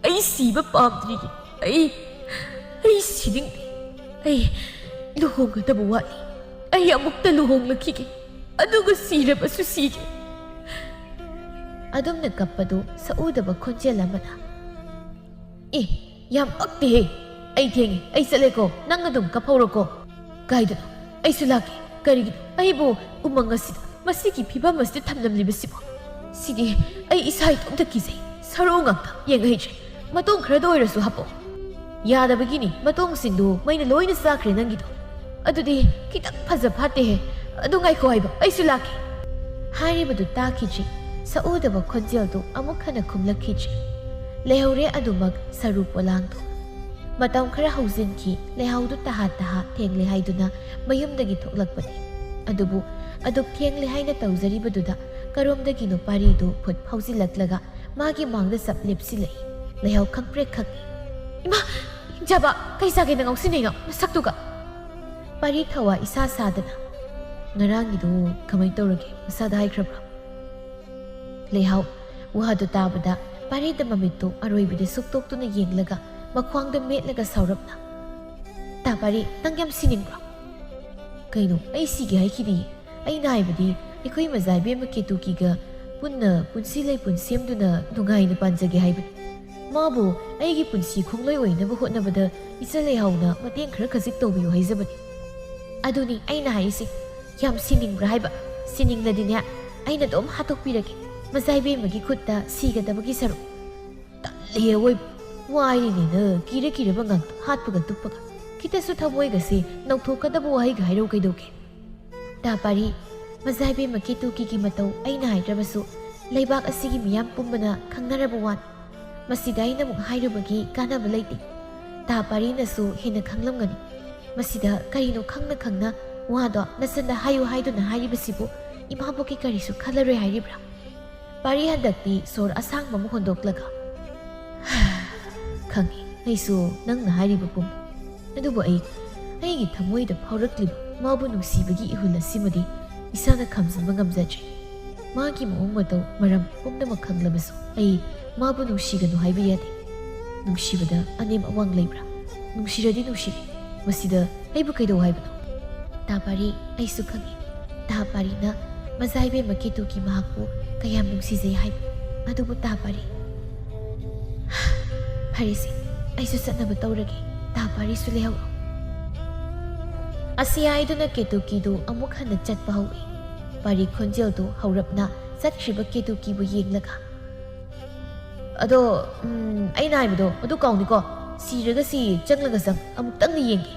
ꯑꯩ ꯁꯤꯕ ꯄꯥꯝꯗ꯭ꯔꯤ꯫ ꯑꯩ, ꯑꯩ ꯁꯤꯅꯤꯡꯗꯦ꯫ ꯑꯩ ꯂꯨꯍꯣꯡꯒꯗꯕ ꯋꯥꯠꯂꯤ꯫ ꯑꯩ ꯑꯃꯨꯛꯇ ꯂꯨꯍꯣꯡꯂꯛꯈꯤꯒꯦ꯫ ꯑꯗꯨꯒ ꯁꯤꯔꯕꯁꯨ ꯁꯤꯒꯦ꯫" ꯑꯗꯨꯝꯅ ꯀꯞꯄꯗꯨ ꯁꯛꯎꯗꯕ ꯈꯣꯟꯖꯦꯜ ꯑꯃꯅ, "ꯑꯦ, ꯌꯥꯝ ꯄꯛꯇꯦꯍꯦ꯫ ꯑꯩ ꯊꯦꯡꯉꯦ, ꯑꯩ ꯆꯠꯂꯦꯀꯣ, ꯅꯪ ꯑꯗꯨꯝ ꯀꯞꯍꯧꯔꯣꯀꯣ꯫" "ꯀꯥꯏꯗꯅꯣ? ꯑꯩꯁꯨ ꯂꯥꯛꯀꯦ꯫ ꯀꯔꯤꯒꯤꯅꯣ ꯑꯩꯕꯨ ꯎꯃꯪ ꯑꯁꯤꯗ, ꯃꯁꯤꯒꯤ ꯐꯤꯕꯝ ꯑꯁꯤꯗ ꯊꯝꯂꯝꯂꯤꯕꯁꯤꯕꯣ? ꯁꯤꯗꯤ ꯑꯩ ꯏꯁꯥ ꯏꯇꯣꯝꯇ ꯀꯤꯖꯩ꯫ ꯁꯔꯨ ꯉꯥꯛꯇ ꯌꯦꯡ ꯍꯩꯇ꯭ꯔꯦ꯫ ꯃꯇꯣꯡ ꯈꯔꯗ ꯑꯣꯏꯔꯁꯨ ꯍꯥꯞꯄꯣ꯫" "ꯌꯥꯗꯕꯒꯤꯅꯤ, ꯃꯇꯣꯡꯁꯤꯡꯗꯨ ꯃꯩꯅ ꯂꯣꯏꯅ ꯆꯥꯈ꯭ꯔꯦ ꯅꯪꯒꯤꯗꯣ꯫ ꯑꯗꯨꯗꯤ ꯈꯤꯇꯪ ꯐꯖ ꯐꯥꯠꯇꯦꯍꯦ꯫ ꯑꯗꯨ ꯉꯥꯏꯈꯣ ꯍꯥꯏꯕ, ꯑꯩꯁꯨ ꯂꯥꯛꯀꯦ꯫" ꯍꯥꯏꯔꯤꯕꯗꯨ ꯇꯥꯈꯤꯗ꯭ꯔꯤ꯫ ꯁꯛꯎꯗꯕ ꯈꯣꯟꯖꯦꯜꯗꯨ ꯑꯃꯨꯛ ꯍꯟꯅ ꯈꯨꯝꯂꯛꯈꯤꯗ꯭ꯔꯤ꯫ ꯂꯩꯍꯧꯔꯦ ꯑꯗꯨꯃꯛ ꯁꯔꯨ ꯄꯣꯂꯥꯡꯗꯨ꯫ ꯃꯇꯝ ꯈꯔ ꯍꯧꯖꯤꯟꯈꯤ, ꯂꯩꯍꯥꯎꯗꯨ ꯇꯍꯥ ꯇꯍꯥ ꯊꯦꯡꯂꯦ ꯍꯥꯏꯗꯨꯅ ꯃꯌꯨꯝꯗꯒꯤ ꯊꯣꯛꯂꯛꯄꯅꯤ꯫ ꯑꯗꯨꯕꯨ ꯑꯗꯨꯛ ꯊꯦꯡꯂꯦ ꯍꯥꯏꯅ ꯇꯧꯖꯔꯤꯕꯗꯨꯗ ꯀꯔꯣꯝꯗꯒꯤꯅꯣ ꯄꯥꯔꯤꯗꯨ ꯐꯨꯠ ꯐꯥꯎꯖꯤꯜꯂꯛꯂꯒ ꯃꯥꯒꯤ ꯃꯥꯡꯗ ꯆꯞ ꯂꯦꯞꯁꯤꯜꯂꯛꯏ꯫ ꯂꯩꯍꯥꯎ ꯈꯪꯄ꯭ꯔꯦꯛ ꯈꯪꯏ꯫ "ꯏꯃꯥ! ꯍꯤꯡꯆꯥꯕ! ꯀꯩ ꯆꯥꯒꯦꯅ ꯉꯥꯎꯁꯤꯟꯅꯩꯅꯣ ꯅꯁꯛꯇꯨꯒ?" ꯄꯥꯔꯤ ꯊꯋꯥ ꯏꯁꯥ ꯁꯥꯗꯅ, "ꯉꯔꯥꯡꯒꯤꯗꯣ ꯀꯃꯥꯏ ꯇꯧꯔꯒꯦ? ꯃꯁꯥꯗ ꯍꯥꯏꯈ꯭ꯔꯕ꯭ꯔꯣ?" ꯂꯩꯍꯥꯎ ꯋꯥꯗꯨ ꯇꯥꯕꯗ ꯄꯥꯔꯤꯗ ꯃꯃꯤꯠꯇꯨ ꯑꯔꯣꯏꯕꯤꯗ ꯁꯨꯛꯇꯣꯛꯇꯨꯅ ꯌꯦꯡꯂꯒ ꯃꯈ꯭ꯋꯥꯡꯗ ꯃꯦꯠꯂꯒ ꯁꯥꯎꯔꯞꯅ, "ꯇꯥ ꯄꯥꯔꯤ, ꯅꯪ ꯌꯥꯝ ꯁꯤꯅꯤꯡꯕ꯭ꯔꯣ?" "ꯀꯩꯅꯣ, ꯑꯩ ꯁꯤꯒꯦ ꯍꯥꯏꯈꯤꯗꯤꯌꯦ꯫ ꯑꯩꯅ ꯍꯥꯏꯕꯗꯤ ꯑꯩꯈꯣꯏ ꯃꯖꯥ ꯏꯕꯦꯝꯃ ꯀꯦꯇꯨꯀꯤꯒ ꯄꯨꯟꯅ ꯄꯨꯟꯁꯤ ꯂꯩꯄꯨꯟ ꯁꯦꯝꯗꯨꯅ ꯅꯨꯡꯉꯥꯏꯅ ꯄꯥꯟꯖꯒꯦ ꯍꯥꯏꯕꯅꯤ꯫ ꯃꯥꯕꯨ ꯑꯩꯒꯤ ꯄꯨꯟꯁꯤ ꯈꯣꯡꯂꯣꯏ ꯑꯣꯏꯅꯕ ꯍꯣꯠꯅꯕꯗ ꯏꯆꯜ ꯂꯩꯍꯥꯎꯅ ꯃꯇꯦꯡ ꯈꯔ ꯈꯖꯤꯛ ꯇꯧꯕꯤꯌꯨ ꯍꯥꯏꯖꯕꯅꯤ꯫" "ꯑꯗꯨꯅꯤ ꯑꯩꯅ ꯍꯥꯏꯔꯤꯁꯦ꯫ ꯌꯥꯝ ꯁꯤꯅꯤꯡꯕ꯭ꯔꯥ ꯍꯥꯏꯕ? ꯁꯤꯅꯤꯡꯂꯗꯤꯅꯦ, ꯑꯩꯅ ꯑꯗꯨꯝ ꯍꯥꯠꯇꯣꯛꯄꯤꯔꯒꯦ ꯃꯖꯥ ꯏꯕꯦꯝꯃꯒꯤ ꯈꯨꯠꯇ ꯁꯤꯒꯗꯕꯒꯤ ꯁꯔꯨꯛ꯫" "ꯇꯜꯂꯦ ꯑꯋꯣꯏꯕ꯫ ꯋꯥꯏꯔꯤꯅꯦꯅ ꯀꯤꯔ ꯀꯤꯔꯕ ꯉꯥꯛꯇ ꯍꯥꯠꯄꯒ ꯇꯨꯞꯄꯒ꯫ ꯈꯤꯇꯁꯨ ꯊꯃꯣꯏꯒꯁꯤ ꯅꯧꯊꯣꯛꯀꯗꯕ ꯋꯥꯍꯩꯒ ꯍꯥꯏꯔꯧ ꯀꯩꯗꯧꯒꯦ? ꯇꯥ ꯄꯥꯔꯤ, ꯃꯖꯥꯏꯕꯦꯝꯃ ꯀꯦꯇꯨꯀꯤꯒꯤ ꯃꯇꯧ ꯑꯩꯅ ꯍꯥꯏꯗ꯭ꯔꯕꯁꯨ ꯂꯩꯕꯥꯛ ꯑꯁꯤꯒꯤ ꯃꯤꯌꯥꯝ ꯄꯨꯝꯕꯅ ꯈꯪꯅꯔꯕ ꯋꯥꯅꯤ꯫ ꯃꯁꯤꯗ ꯑꯩꯅ ꯑꯃꯨꯛ ꯍꯥꯏꯔꯨꯕꯒꯤ ꯀꯥꯟꯅꯕ ꯂꯩꯇꯦ꯫ ꯇꯥ ꯄꯥꯔꯤꯅꯁꯨ ꯍꯦꯟꯅ ꯈꯪꯂꯝꯒꯅꯤ꯫ ꯃꯁꯤꯗ ꯀꯔꯤꯅꯣ ꯈꯪꯅ ꯈꯪꯅ ꯋꯥꯗꯣ ꯅꯆꯟꯗ ꯍꯥꯏꯌꯨ ꯍꯥꯏꯗꯨꯅ ꯍꯥꯏꯔꯤꯕꯁꯤꯕꯨ ꯏꯃꯥꯕꯣꯛꯀꯤ ꯀꯔꯤꯁꯨ ꯈꯜꯂꯔꯣꯏ ꯍꯥꯏꯔꯤꯕ꯭ꯔꯥ? ꯄꯥꯔꯤ ꯍꯟꯗꯛꯇꯤ ꯁꯣꯔ ꯑꯁꯥꯡꯕ ꯑꯃ ꯍꯣꯟꯗꯣꯛꯂꯒ, "ꯈꯪꯉꯤ, ꯑꯩꯁꯨ ꯅꯪꯅ ꯍꯥꯏꯔꯤꯕ ꯄꯨꯝꯕ꯫ ꯑꯗꯨꯕꯨ ꯑꯩ, ꯑꯩꯒꯤ ꯊꯃꯣꯏꯗ ꯐꯥꯎꯔꯛꯂꯤꯕ ꯃꯥꯕꯨ ꯅꯨꯡꯁꯤꯕꯒꯤ ꯏꯍꯨꯜ ꯑꯁꯤꯃꯗꯤ ꯏꯁꯥꯅ ꯈꯥꯝꯖꯤꯟꯕ ꯉꯝꯖꯗ꯭ꯔꯦ꯫ ꯃꯥꯒꯤ ꯃꯑꯣꯡ ꯃꯇꯧ, ꯃꯔꯝ ꯄꯨꯝꯅꯃꯛ ꯈꯪꯂꯕꯁꯨ ꯑꯩ ꯃꯥꯕꯨ ꯅꯨꯡꯁꯤꯒꯅꯨ ꯍꯥꯏꯕ ꯌꯥꯗꯦ꯫ ꯅꯨꯡꯁꯤꯕꯗ ꯑꯅꯦꯝ ꯑꯋꯥꯡ ꯂꯩꯕ꯭ꯔꯥ? ꯅꯨꯡꯁꯤꯔꯗꯤ ꯅꯨꯡꯁꯤꯔꯦ꯫ ꯃꯁꯤꯗ ꯑꯩꯕꯨ ꯀꯩꯗꯧ ꯍꯥꯏꯕꯅꯣ?" ꯇꯥ ꯄꯥꯔꯤ, ꯑꯩꯁꯨ ꯈꯪꯏ꯫ ꯇꯥ ꯄꯥꯔꯤꯅ ꯃꯖꯥ ꯏꯕꯦꯝꯃ ꯀꯦꯇꯨꯀꯤ ꯃꯍꯥꯛꯄꯨ ꯀꯌꯥꯝ ꯅꯨꯡꯁꯤꯖꯩ ꯍꯥꯏꯕ꯫ ꯑꯗꯨꯕꯨ ꯇꯥ ꯄꯥꯔꯤ, "ꯐꯔꯦꯁꯦ, ꯑꯩꯁꯨ ꯆꯠꯅꯕ ꯇꯧꯔꯒꯦ꯫ ꯇꯥ ꯄꯥꯔꯤꯁꯨ ꯂꯩꯍꯧꯔꯣ꯫" ꯑꯁꯤ ꯍꯥꯏꯗꯨꯅ ꯀꯦꯇꯨꯀꯤꯗꯨ ꯑꯃꯨꯛ ꯍꯟꯅ ꯆꯠꯄ ꯍꯧꯏ꯫ ꯄꯥꯔꯤ ꯈꯣꯟꯖꯦꯜꯗꯨ ꯍꯧꯔꯞꯅ ꯆꯠꯈ꯭ꯔꯤꯕ ꯀꯦꯇꯨꯀꯤꯕꯨ ꯌꯦꯡꯂꯒ, "ꯑꯗꯣ, ꯎꯝ, ꯑꯩꯅ ꯍꯥꯏꯕꯗꯣ ꯑꯗꯨ ꯀꯥꯎꯅꯤꯀꯣ꯫ ꯁꯤꯔꯒ ꯁꯤ, ꯆꯪꯂꯒ ꯆꯪ꯫ ꯑꯃꯨꯛꯇꯪꯗꯤ ꯌꯦꯡꯒꯦ꯫"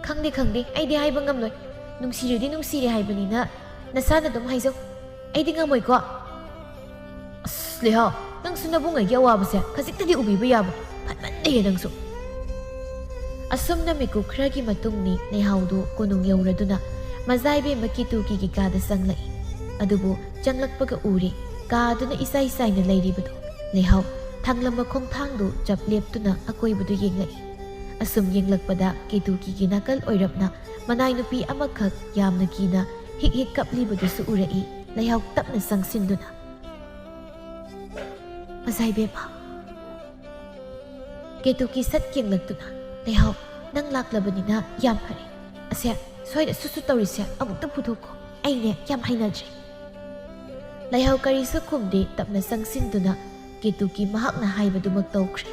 "ꯈꯪꯗꯦ, ꯈꯪꯗꯦ꯫ ꯑꯩꯗꯤ ꯍꯥꯏꯕ ꯉꯝꯂꯣꯏ꯫ ꯅꯨꯡꯁꯤꯔꯗꯤ ꯅꯨꯡꯁꯤꯔꯦ ꯍꯥꯏꯕꯅꯤꯅ ꯅꯁꯥꯅ ꯑꯗꯨꯝ ꯍꯥꯏꯖꯧ꯫ ꯑꯩꯗꯤ ꯉꯝꯃꯣꯏꯀꯣ꯫" "ꯑꯁ, ꯂꯩꯍꯥꯎ, ꯅꯪꯁꯨ ꯅꯕꯨꯡꯉꯩꯒꯤ ꯑꯋꯥꯕꯁꯦ ꯈꯖꯤꯛꯇꯗꯤ ꯎꯕꯤꯕ ꯌꯥꯕ꯫ ꯐꯠꯃꯟꯗꯦꯌꯦ ꯅꯪꯁꯨ꯫" ꯑꯁꯨꯝꯅ ꯃꯤꯀꯨꯞ ꯈꯔꯒꯤ ꯃꯇꯨꯡꯅꯤ ꯂꯩꯍꯥꯎꯗꯨ ꯀꯣꯅꯨꯡ ꯌꯧꯔꯗꯨꯅ ꯃꯖꯥ ꯏꯕꯦꯝꯃ ꯀꯦꯇꯨꯀꯤꯒꯤ ꯀꯥꯗ ꯆꯪꯂꯛꯏ꯫ ꯑꯗꯨꯕꯨ ꯆꯪꯂꯛꯄꯒ ꯎꯔꯦ, ꯀꯥꯗꯨꯅ ꯏꯆꯥꯏ ꯆꯥꯏꯅ ꯂꯩꯔꯤꯕꯗꯨ꯫ ꯂꯩꯍꯥꯎ ꯊꯥꯡꯂꯝꯕ ꯈꯣꯡꯊꯥꯡꯗꯨ ꯆꯞ ꯂꯦꯞꯇꯨꯅ ꯑꯀꯣꯏꯕꯗꯨ ꯌꯦꯡꯂꯛꯏ꯫ ꯑꯁꯨꯝ ꯌꯦꯡꯂꯛꯄꯗ ꯀꯦꯇꯨꯀꯤꯒꯤ ꯅꯥꯀꯜ ꯑꯣꯏꯔꯞꯅ ꯃꯅꯥꯏ ꯅꯨꯄꯤ ꯑꯃꯈꯛ ꯌꯥꯝꯅ ꯀꯤꯅ ꯍꯤꯛ ꯍꯤꯛ ꯀꯞꯂꯤꯕꯗꯨꯁꯨ ꯎꯔꯛꯏ꯫ ꯂꯩꯍꯥꯎ ꯇꯞꯅ ꯆꯪꯁꯤꯟꯗꯨꯅ, "ꯃꯖꯥ ꯏꯕꯦꯝꯃ꯫" ꯀꯦꯇꯨꯀꯤ ꯁꯠ ꯌꯦꯡꯂꯛꯇꯨꯅ, "ꯂꯩꯍꯥꯎ, ꯅꯪ ꯂꯥꯛꯂꯕꯅꯤꯅ ꯌꯥꯝ ꯐꯔꯦ꯫ ꯑꯁꯦ, ꯁ꯭ꯋꯥꯏꯗ ꯁꯨꯠ ꯁꯨꯠ ꯇꯧꯔꯤꯁꯦ ꯑꯃꯨꯛꯇ ꯄꯨꯊꯣꯛꯈꯣ꯫ ꯑꯩꯅꯦ ꯌꯥꯝ ꯍꯩꯅꯗ꯭ꯔꯦ꯫" ꯂꯩꯍꯥꯎ ꯀꯔꯤꯁꯨ ꯈꯨꯝꯗꯦ, ꯇꯞꯅ ꯆꯪꯁꯤꯟꯗꯨꯅ ꯀꯦꯇꯨꯀꯤ ꯃꯍꯥꯛꯅ ꯍꯥꯏꯕꯗꯨꯃꯛ ꯇꯧꯈ꯭ꯔꯦ꯫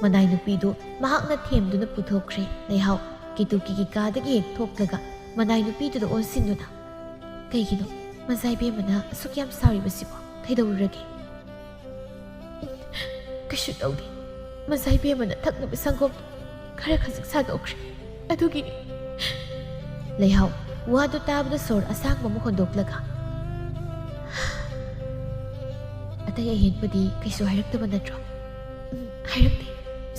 ꯃꯅꯥꯏ ꯅꯨꯄꯤꯗꯨ ꯃꯍꯥꯛꯅ ꯊꯦꯝꯗꯨꯅ ꯄꯨꯊꯣꯛꯈ꯭ꯔꯦ꯫ ꯂꯩꯍꯥꯎ ꯀꯦꯇꯨꯀꯤꯒꯤ ꯀꯥꯗꯒꯤ ꯍꯦꯛ ꯊꯣꯛꯂꯒ ꯃꯅꯥꯏ ꯅꯨꯄꯤꯗꯨꯗ ꯑꯣꯟꯁꯤꯟꯗꯨꯅ, "ꯀꯩꯒꯤꯅꯣ ꯃꯖꯥ ꯏꯕꯦꯝꯃꯅ ꯑꯁꯨꯛ ꯌꯥꯝ ꯁꯥꯎꯔꯤꯕꯁꯤꯕꯣ? ꯀꯩꯗꯧꯔꯨꯔꯒꯦ?" "ꯀꯩꯁꯨ ꯇꯧꯗꯦ꯫ ꯃꯖꯥ ꯏꯕꯦꯝꯃꯅ ꯊꯛꯅꯕ ꯁꯪꯒꯣꯝ ꯈꯔ ꯈꯖꯤꯛ ꯁꯥꯗꯣꯛꯈ꯭ꯔꯦ꯫ ꯑꯗꯨꯒꯤꯅꯤ꯫ ꯂꯩꯍꯥꯎ ꯋꯥꯗꯨ ꯇꯥꯕꯗ ꯁꯣꯔ ꯑꯁꯥꯡꯕ ꯑꯃ ꯍꯣꯟꯗꯣꯛꯂꯒ, "ꯑꯇꯩ ꯑꯍꯦꯟꯕꯗꯤ ꯀꯩꯁꯨ ꯍꯥꯏꯔꯛꯇꯕ ꯅꯠꯇ꯭ꯔꯣ?" "ꯎꯝ, ꯍꯥꯏꯔꯛꯇꯦ꯫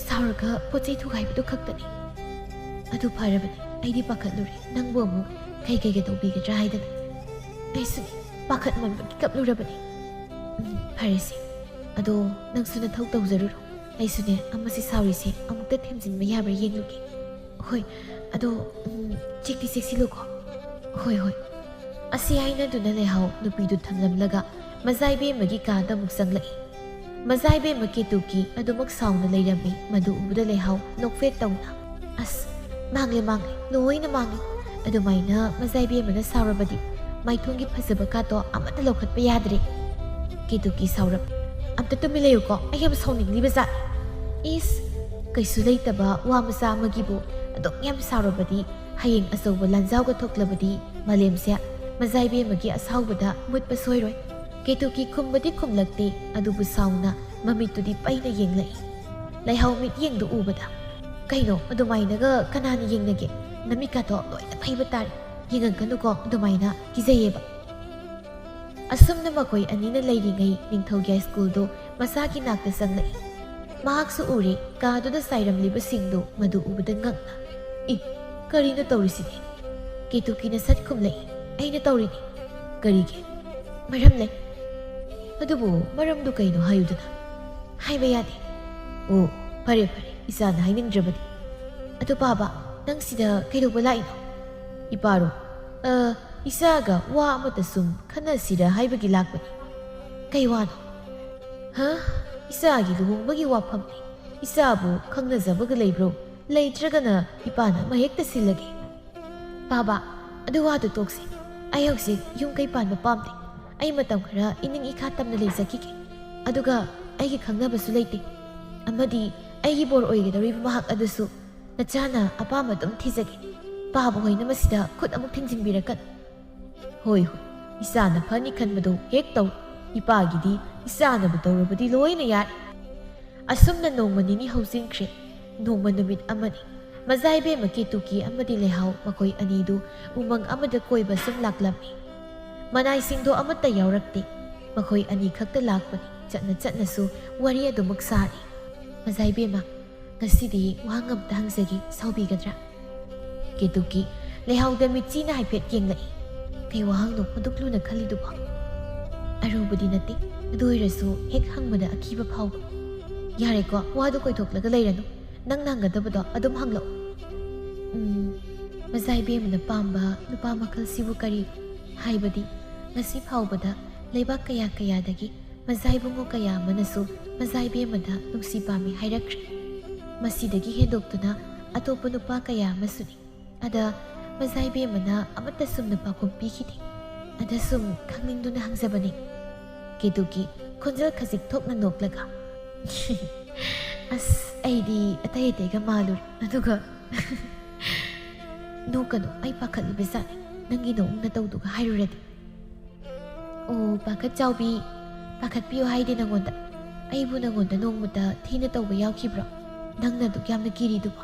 ꯁꯥꯎꯔꯒ ꯄꯣꯠ ꯆꯩ ꯊꯨꯒꯥꯏꯕꯗꯨ ꯈꯛꯇꯅꯤ꯫" "ꯑꯗꯨ ꯐꯔꯕꯅꯤ꯫ ꯑꯩꯗꯤ ꯄꯥꯈꯠꯂꯨꯔꯦ, ꯅꯪꯕꯨ ꯑꯃꯨꯛ ꯀꯩ ꯀꯩꯒ ꯇꯧꯕꯤꯒꯗ꯭ꯔꯥ ꯍꯥꯏꯗꯅ꯫ ꯑꯩꯁꯨꯅꯤ, ꯄꯥꯈꯠꯃꯟꯕꯒꯤ ꯀꯞꯂꯨꯔꯕꯅꯤ꯫" "ꯎꯝ, ꯐꯔꯦꯁꯦ꯫ ꯑꯗꯣ ꯅꯪꯁꯨ ꯅꯊꯧ ꯇꯧꯖꯔꯨꯔꯣ꯫ ꯑꯩꯁꯨꯅꯦ, ꯑꯃꯁꯤ ꯁꯥꯎꯔꯤꯁꯦ ꯑꯃꯨꯛꯇ ꯊꯦꯝꯖꯤꯟꯕ ꯌꯥꯕ꯭ꯔꯥ ꯌꯦꯡꯂꯨꯒꯦ꯫" "ꯍꯣꯏ, ꯑꯗꯣ, ꯎꯝ, ꯆꯦꯛꯇꯤ ꯆꯦꯛꯁꯤꯜꯂꯨꯀꯣ꯫" "ꯍꯣꯏ, ꯍꯣꯏ꯫" ꯑꯁꯤ ꯍꯥꯏꯅꯗꯨꯅ ꯂꯩꯍꯥꯎ ꯅꯨꯄꯤꯗꯨ ꯊꯝꯂꯝꯂꯒ ꯃꯖꯥꯏꯕꯦꯝꯃꯒꯤ ꯀꯥꯗ ꯑꯃꯨꯛ ꯆꯪꯂꯛꯏ꯫ ꯃꯖꯥꯏꯕꯦꯝꯃ ꯀꯦꯇꯨꯀꯤ ꯑꯗꯨꯃꯛ ꯁꯥꯎꯅ ꯂꯩꯔꯝꯃꯤ꯫ ꯃꯗꯨ ꯎꯕꯗ ꯂꯩꯍꯥꯎ ꯅꯣꯛꯐꯦꯠ ꯇꯧꯅ, "ꯑꯁ, ꯃꯥꯡꯂꯦ, ꯃꯥꯡꯂꯦ, ꯂꯣꯏꯅ ꯃꯥꯡꯂꯦ꯫" ꯑꯗꯨꯃꯥꯏꯅ ꯃꯖꯥꯏꯕꯦꯝꯃꯅ ꯁꯥꯎꯔꯕꯗꯤ ꯃꯥꯏꯊꯣꯡꯒꯤ ꯐꯖꯕ ꯀꯥꯇꯣ ꯑꯃꯠꯇ ꯂꯧꯈꯠꯄ ꯌꯥꯗ꯭ꯔꯦ꯫ ꯀꯦꯇꯨꯀꯤ ꯁꯥꯎꯔꯛ, "ꯑꯝꯇ ꯇꯨꯃꯤꯟ ꯂꯩꯌꯨꯀꯣ, ꯑꯩ ꯌꯥꯝ ꯁꯥꯎꯅꯤꯡꯂꯤꯕ ꯖꯥꯠꯅꯤ꯫" "ꯏꯁ, ꯀꯩꯁꯨ ꯂꯩꯇꯕ ꯋꯥ ꯃꯆꯥ ꯑꯃꯒꯤꯕꯨ ꯑꯗꯨꯛ ꯌꯥꯝ ꯁꯥꯎꯔꯕꯗꯤ, ꯍꯌꯦꯡ ꯑꯆꯧꯕ ꯂꯥꯟꯖꯥꯎꯒ ꯊꯣꯛꯂꯕꯗꯤ ꯃꯥꯂꯦꯝꯁꯦ ꯃꯖꯥꯏꯕꯦꯝꯃꯒꯤ ꯑꯁꯥꯎꯕꯗ ꯃꯨꯠꯄ ꯁꯣꯏꯔꯣꯏ꯫" ꯀꯦꯇꯨꯀꯤ ꯈꯨꯝꯕꯗꯤ ꯈꯨꯝꯂꯛꯇꯦ, ꯑꯗꯨꯕꯨ ꯁꯥꯎꯅ ꯃꯃꯤꯠꯇꯨꯗꯤ ꯄꯩꯅ ꯌꯦꯡꯂꯛꯏ꯫ ꯂꯩꯍꯥꯎ ꯃꯤꯠꯌꯦꯡꯗꯨ ꯎꯕꯗ, "ꯀꯩꯅꯣ, ꯑꯗꯨꯃꯥꯏꯅꯒ ꯀꯅꯥꯅ ꯌꯦꯡꯅꯒꯦ? ꯅꯃꯤꯠꯀꯥꯗꯣ ꯂꯣꯏꯅ ꯐꯩꯕ ꯇꯥꯔꯦ꯫ ꯌꯦꯡꯉꯛꯀꯅꯨꯀꯣ ꯑꯗꯨꯃꯥꯏꯅ, ꯀꯤꯖꯩꯌꯦꯕ꯫" ꯑꯁꯨꯝꯅ ꯃꯈꯣꯏ ꯑꯅꯤꯅ ꯂꯩꯔꯤꯉꯩ ꯅꯤꯡꯊꯧꯒꯤ ꯁ꯭ꯀꯨꯜꯗꯨ ꯃꯁꯥꯒꯤ ꯅꯥꯛꯇ ꯆꯪꯂꯛꯏ꯫ ꯃꯍꯥꯛꯁꯨ ꯎꯔꯦ, ꯀꯥꯗꯨꯗ ꯆꯥꯏꯔꯝꯂꯤꯕꯁꯤꯡꯗꯨ꯫ ꯃꯗꯨ ꯎꯕꯗ ꯉꯛꯅ, "ꯏ, ꯀꯔꯤꯅꯣ ꯇꯧꯔꯤꯁꯤꯗꯤ?" ꯀꯦꯇꯨꯀꯤꯅ ꯁꯠ ꯈꯨꯝꯂꯛꯏ, "ꯑꯩꯅ ꯇꯧꯔꯤꯅꯤ꯫" "ꯀꯔꯤꯒꯤ?" "ꯃꯔꯝ ꯂꯩ꯫" "ꯑꯗꯨꯕꯨ ꯃꯔꯝꯗꯨ ꯀꯩꯅꯣ ꯍꯥꯏꯌꯨꯗꯅ꯫" "ꯍꯥꯏꯕ ꯌꯥꯗꯦ꯫" "ꯑꯣ, ꯐꯔꯦ ꯐꯔꯦ, ꯏꯆꯥꯅ ꯍꯥꯏꯅꯤꯡꯗ꯭ꯔꯕꯗꯤ꯫ ꯑꯗꯨ ꯄꯥꯕ, ꯅꯪ ꯁꯤꯗ ꯀꯩꯗꯧꯕ ꯂꯥꯛꯏꯅꯣ?" "ꯏꯄꯥꯔꯣ? ꯑ, ꯏꯆꯥꯒ ꯋꯥ ꯑꯃꯇ ꯁꯨꯝ ꯈꯟꯅꯁꯤꯔ ꯍꯥꯏꯕꯒꯤ ꯂꯥꯛꯄꯅꯤ꯫" "ꯀꯩ ꯋꯥꯅꯣ?" "ꯍ? ꯏꯆꯥꯒꯤ ꯂꯨꯍꯣꯡꯕꯒꯤ ꯋꯥꯐꯝꯅꯤ꯫ ꯏꯆꯥꯕꯨ ꯈꯪꯅꯖꯕꯒ ꯂꯩꯕ꯭ꯔꯣ? ꯂꯩꯇ꯭ꯔꯒꯅ ꯏꯄꯥꯅ ꯑꯃ ꯍꯦꯛꯇ ꯁꯤꯜꯂꯒꯦ꯫" "ꯄꯥꯕ, ꯑꯗꯨ ꯋꯥꯗꯨ ꯇꯣꯛꯁꯤ꯫ ꯑꯩ ꯍꯧꯖꯤꯛ ꯌꯨꯝ ꯀꯩ ꯄꯥꯟꯕ ꯄꯥꯝꯗꯦ꯫ ꯑꯩ ꯃꯇꯝ ꯈꯔ ꯏꯅꯤꯡ ꯏꯈꯥ ꯇꯝꯅ ꯂꯩꯖꯈꯤꯒꯦ꯫ ꯑꯗꯨꯒ ꯑꯩꯒꯤ ꯈꯪꯅꯕꯁꯨ ꯂꯩꯇꯦ꯫ ꯑꯃꯗꯤ ꯑꯩꯒꯤ ꯕꯣꯔ ꯑꯣꯏꯒꯗꯧꯔꯤꯕ ꯃꯍꯥꯛ ꯑꯗꯨꯁꯨ ꯅꯆꯥꯅ ꯑꯄꯥꯝꯕ ꯑꯗꯨꯝ ꯊꯤꯖꯒꯦ꯫ ꯄꯥꯕ ꯍꯣꯏꯅ ꯃꯁꯤꯗ ꯈꯨꯠ ꯑꯃꯨꯛ ꯊꯤꯡꯖꯤꯟꯕꯤꯔꯛꯀꯅꯨ꯫" "ꯍꯣꯏ, ꯍꯣꯏ, ꯏꯆꯥꯅ ꯐꯅꯤ ꯈꯟꯕꯗꯣ ꯍꯦꯛ ꯇꯧ꯫ ꯏꯄꯥꯒꯤꯗꯤ ꯏꯆꯥꯅꯕꯨ ꯇꯧꯔꯕꯗꯤ ꯂꯣꯏꯅ ꯌꯥꯔꯦ꯫" ꯑꯁꯨꯝꯅ ꯅꯣꯡꯃ ꯅꯤꯅꯤ ꯍꯧꯖꯤꯟꯈ꯭ꯔꯦ꯫ ꯅꯣꯡꯃ ꯅꯨꯃꯤꯠ ꯑꯃꯅꯤ꯫ ꯃꯖꯥꯏꯕꯦꯝꯃ ꯀꯦꯇꯨꯀꯤ ꯑꯃꯗꯤ ꯂꯩꯍꯥꯎ ꯃꯈꯣꯏ ꯑꯅꯤꯗꯨ ꯎꯃꯪ ꯑꯃꯗ ꯀꯣꯏꯕ ꯁꯨꯝ ꯂꯥꯛꯂꯝꯃꯤ꯫ ꯃꯅꯥꯏꯁꯤꯡꯗꯣ ꯑꯃꯠꯇ ꯌꯥꯎꯔꯛꯇꯦ꯫ ꯃꯈꯣꯏ ꯑꯅꯤ ꯈꯛꯇ ꯂꯥꯛꯄꯅꯤ꯫ ꯆꯠꯅ ꯆꯠꯅꯁꯨ ꯋꯥꯔꯤ ꯑꯗꯨꯃꯛ ꯁꯥꯔꯤ꯫ "ꯃꯖꯥꯏꯕꯦꯝꯃ, ꯉꯁꯤꯗꯤ ꯋꯥꯍꯪ ꯑꯝꯇ ꯍꯪꯖꯒꯦ, ꯁꯥꯎꯕꯤꯒꯗ꯭ꯔꯥ?" ꯀꯦꯇꯨꯀꯤ ꯂꯩꯍꯥꯎꯗ ꯃꯤꯠꯆꯤꯅ ꯍꯥꯏꯐꯦꯠ ꯌꯦꯡꯂꯛꯏ꯫ "ꯀꯩ ꯋꯥꯍꯪꯅꯣ ꯑꯗꯨꯛ ꯂꯨꯅ ꯈꯜꯂꯤꯗꯨꯕꯣ?" "ꯑꯔꯨꯕꯗꯤ ꯅꯠꯇꯦ, ꯑꯗꯨ ꯑꯣꯏꯔꯁꯨ ꯍꯦꯛ ꯍꯪꯕꯗ ꯑꯀꯤꯕ ꯐꯥꯎꯕ꯫" "ꯌꯥꯔꯦꯀꯣ, ꯋꯥꯗꯨ ꯀꯣꯏꯊꯣꯛꯂꯒ ꯂꯩꯔꯅꯨ, ꯅꯪ ꯍꯪꯒꯗꯕꯗꯣ ꯑꯗꯨꯝ ꯍꯪꯂꯛꯑꯣ꯫" "ꯎꯝ, ꯃꯖꯥꯏꯕꯦꯝꯃꯅ ꯄꯥꯝꯕ ꯅꯨꯄꯥ ꯃꯈꯜꯁꯤꯕꯨ ꯀꯔꯤ? ꯍꯥꯏꯕꯗꯤ, ꯉꯁꯤ ꯐꯥꯎꯕꯗ ꯂꯩꯕꯥꯛ ꯀꯌꯥ ꯀꯌꯥꯗꯒꯤ ꯃꯖꯥꯏꯕꯨꯡꯉꯣ ꯀꯌꯥ ꯑꯃꯅꯁꯨ ꯃꯖꯥꯏꯕꯦꯝꯃꯗ ꯅꯨꯡꯁꯤ ꯄꯥꯝꯃꯤ ꯍꯥꯏꯔꯛꯈ꯭ꯔꯦ꯫ ꯃꯁꯤꯗꯒꯤ ꯍꯦꯟꯗꯣꯛꯇꯨꯅ ꯑꯇꯣꯞꯄ ꯅꯨꯄꯥ ꯀꯌꯥ ꯑꯃꯁꯨꯅꯤ꯫ ꯑꯗ ꯃꯖꯥꯏꯕꯦꯝꯃꯅ ꯑꯃꯠꯇ ꯁꯨꯝꯅ ꯄꯥꯎꯈꯨꯝ ꯄꯤꯈꯤꯗꯦ꯫ ꯑꯗ ꯁꯨꯝ ꯈꯪꯅꯤꯡꯗꯨꯅ ꯍꯪꯖꯕꯅꯤ꯫" ꯀꯦꯇꯨꯀꯤ ꯈꯣꯟꯖꯦꯜ ꯈꯖꯤꯛ ꯊꯣꯛꯅ ꯅꯣꯛꯂꯒ, "ꯑꯁ, ꯑꯩꯗꯤ ꯑꯇꯩ ꯑꯇꯩꯒ ꯃꯥꯜꯂꯨꯔꯦ, ꯑꯗꯨꯒ ꯅꯣꯛꯀꯅꯨ, ꯑꯩ ꯄꯥꯈꯠꯂꯤꯕ ꯖꯥꯠꯅꯤ, ꯅꯪꯒꯤ ꯅꯑꯣꯡ ꯅꯇꯧꯗꯨꯒ ꯍꯥꯏꯔꯨꯔꯗꯤ꯫" "ꯑꯣ, ꯄꯥꯈꯠ ꯆꯥꯎꯕꯤ, ꯄꯥꯈꯠꯄꯤꯌꯨ ꯍꯥꯏꯗꯦ ꯅꯪꯉꯣꯟꯗ꯫ ꯑꯩꯕꯨ ꯅꯪꯉꯣꯟꯗ ꯅꯣꯡꯃꯇ ꯊꯤꯅ ꯇꯧꯕ ꯌꯥꯎꯈꯤꯕ꯭ꯔꯣ? ꯅꯪꯅ ꯑꯗꯨꯛ ꯌꯥꯝꯅ ꯀꯤꯔꯤꯗꯨꯕꯣ?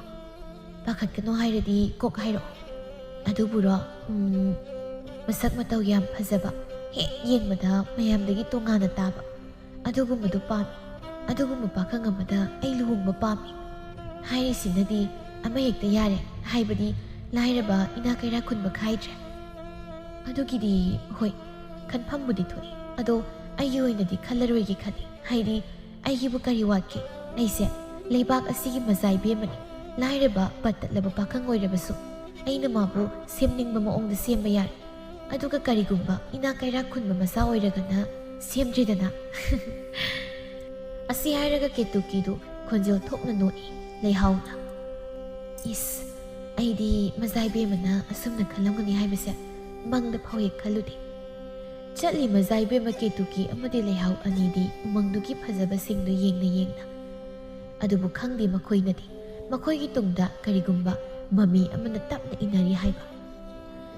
ꯄꯥꯈꯠꯀꯅꯣ ꯍꯥꯏꯔꯗꯤ ꯀꯣꯛ ꯍꯥꯏꯔꯛꯑꯣ꯫" "ꯑꯗꯨꯕꯨꯔꯣ, ꯎꯝ, ꯃꯁꯛ ꯃꯇꯧ ꯌꯥꯝ ꯐꯖꯕ, ꯍꯦꯛ ꯌꯦꯡꯕꯗ ꯃꯌꯥꯝꯗꯒꯤ ꯇꯣꯉꯥꯟꯅ ꯇꯥꯕ, ꯑꯗꯨꯒꯨꯝꯕꯗꯨ ꯄꯥꯝꯃꯤ꯫ ꯑꯗꯨꯒꯨꯝꯕ ꯄꯥꯈꯪ ꯑꯃꯗ ꯑꯩ ꯂꯨꯍꯣꯡꯕ ꯄꯥꯝꯃꯤ꯫ ꯍꯥꯏꯔꯤꯁꯤꯅꯗꯤ ꯑꯃꯍꯦꯛꯇ ꯌꯥꯔꯦ, ꯍꯥꯏꯕꯗꯤ ꯂꯥꯏꯔꯕ ꯏꯅꯥ ꯀꯩꯔꯥ ꯈꯨꯟꯕ ꯈꯥꯏꯗ꯭ꯔꯦ꯫" "ꯑꯗꯨꯒꯤꯗꯤ ꯍꯣꯏ, ꯈꯟꯐꯝꯕꯨꯗꯤ ꯊꯣꯛꯏ, ꯑꯗꯣ ꯑꯩꯒꯤ ꯑꯣꯏꯅꯗꯤ ꯈꯜꯂꯔꯣꯏꯒꯦ ꯈꯜꯂꯤ꯫ ꯍꯥꯏꯗꯤ, ꯑꯩꯒꯤꯕꯨ ꯀꯔꯤ ꯋꯥꯠꯀꯦ? ꯑꯩꯁꯦ ꯂꯩꯕꯥꯛ ꯑꯁꯤꯒꯤ ꯃꯖꯥꯏꯕꯤ ꯑꯃꯅꯤ꯫ ꯂꯥꯏꯔꯕ, ꯄꯠ ꯇꯠꯂꯕ ꯄꯥꯈꯪ ꯑꯣꯏꯔꯕꯁꯨ ꯑꯩꯅ ꯃꯥꯕꯨ ꯁꯦꯝꯅꯤꯡꯕ ꯃꯑꯣꯡꯗ ꯁꯦꯝꯕ ꯌꯥꯔꯦ꯫ ꯑꯗꯨꯒ ꯀꯔꯤꯒꯨꯝꯕ ꯏꯅꯥ ꯀꯩꯔꯥ ꯈꯨꯟꯕ ꯃꯆꯥ ꯑꯣꯏꯔꯒꯅ ꯁꯦꯝꯗ꯭ꯔꯦꯗꯅ꯫" ꯑꯁꯤ ꯍꯥꯏꯔꯒ ꯀꯦꯇꯨꯀꯤꯗꯨ ꯈꯣꯟꯖꯦꯜ ꯊꯣꯛꯅ ꯅꯣꯛꯏ꯫ ꯂꯩꯍꯥꯎꯅ, "ꯏꯁ, ꯑꯩꯗꯤ ꯃꯖꯥꯏꯕꯦꯝꯃꯅ ꯑꯁꯨꯝꯅ ꯈꯜꯂꯝꯒꯅꯤ ꯍꯥꯏꯕꯁꯦ ꯃꯪꯗ ꯐꯥꯎ ꯍꯦꯛ ꯈꯜꯂꯨꯗꯦ꯫" ꯆꯠꯂꯤ ꯃꯖꯥꯏꯕꯦꯝꯃ ꯀꯦꯇꯨꯀꯤ ꯑꯃꯗꯤ ꯂꯩꯍꯥꯎ ꯑꯅꯤꯗꯤ ꯎꯃꯪꯗꯨꯒꯤ ꯐꯖꯕꯁꯤꯡꯗꯨ ꯌꯦꯡꯅ ꯌꯦꯡꯅ꯫ ꯑꯗꯨꯕꯨ ꯈꯪꯗꯦ ꯃꯈꯣꯏꯅꯗꯤ ꯃꯈꯣꯏꯒꯤ ꯇꯨꯡꯗ ꯀꯔꯤꯒꯨꯝꯕ ꯃꯃꯤ ꯑꯃꯅ ꯇꯞꯅ ꯏꯟꯅꯔꯤ ꯍꯥꯏꯕ꯫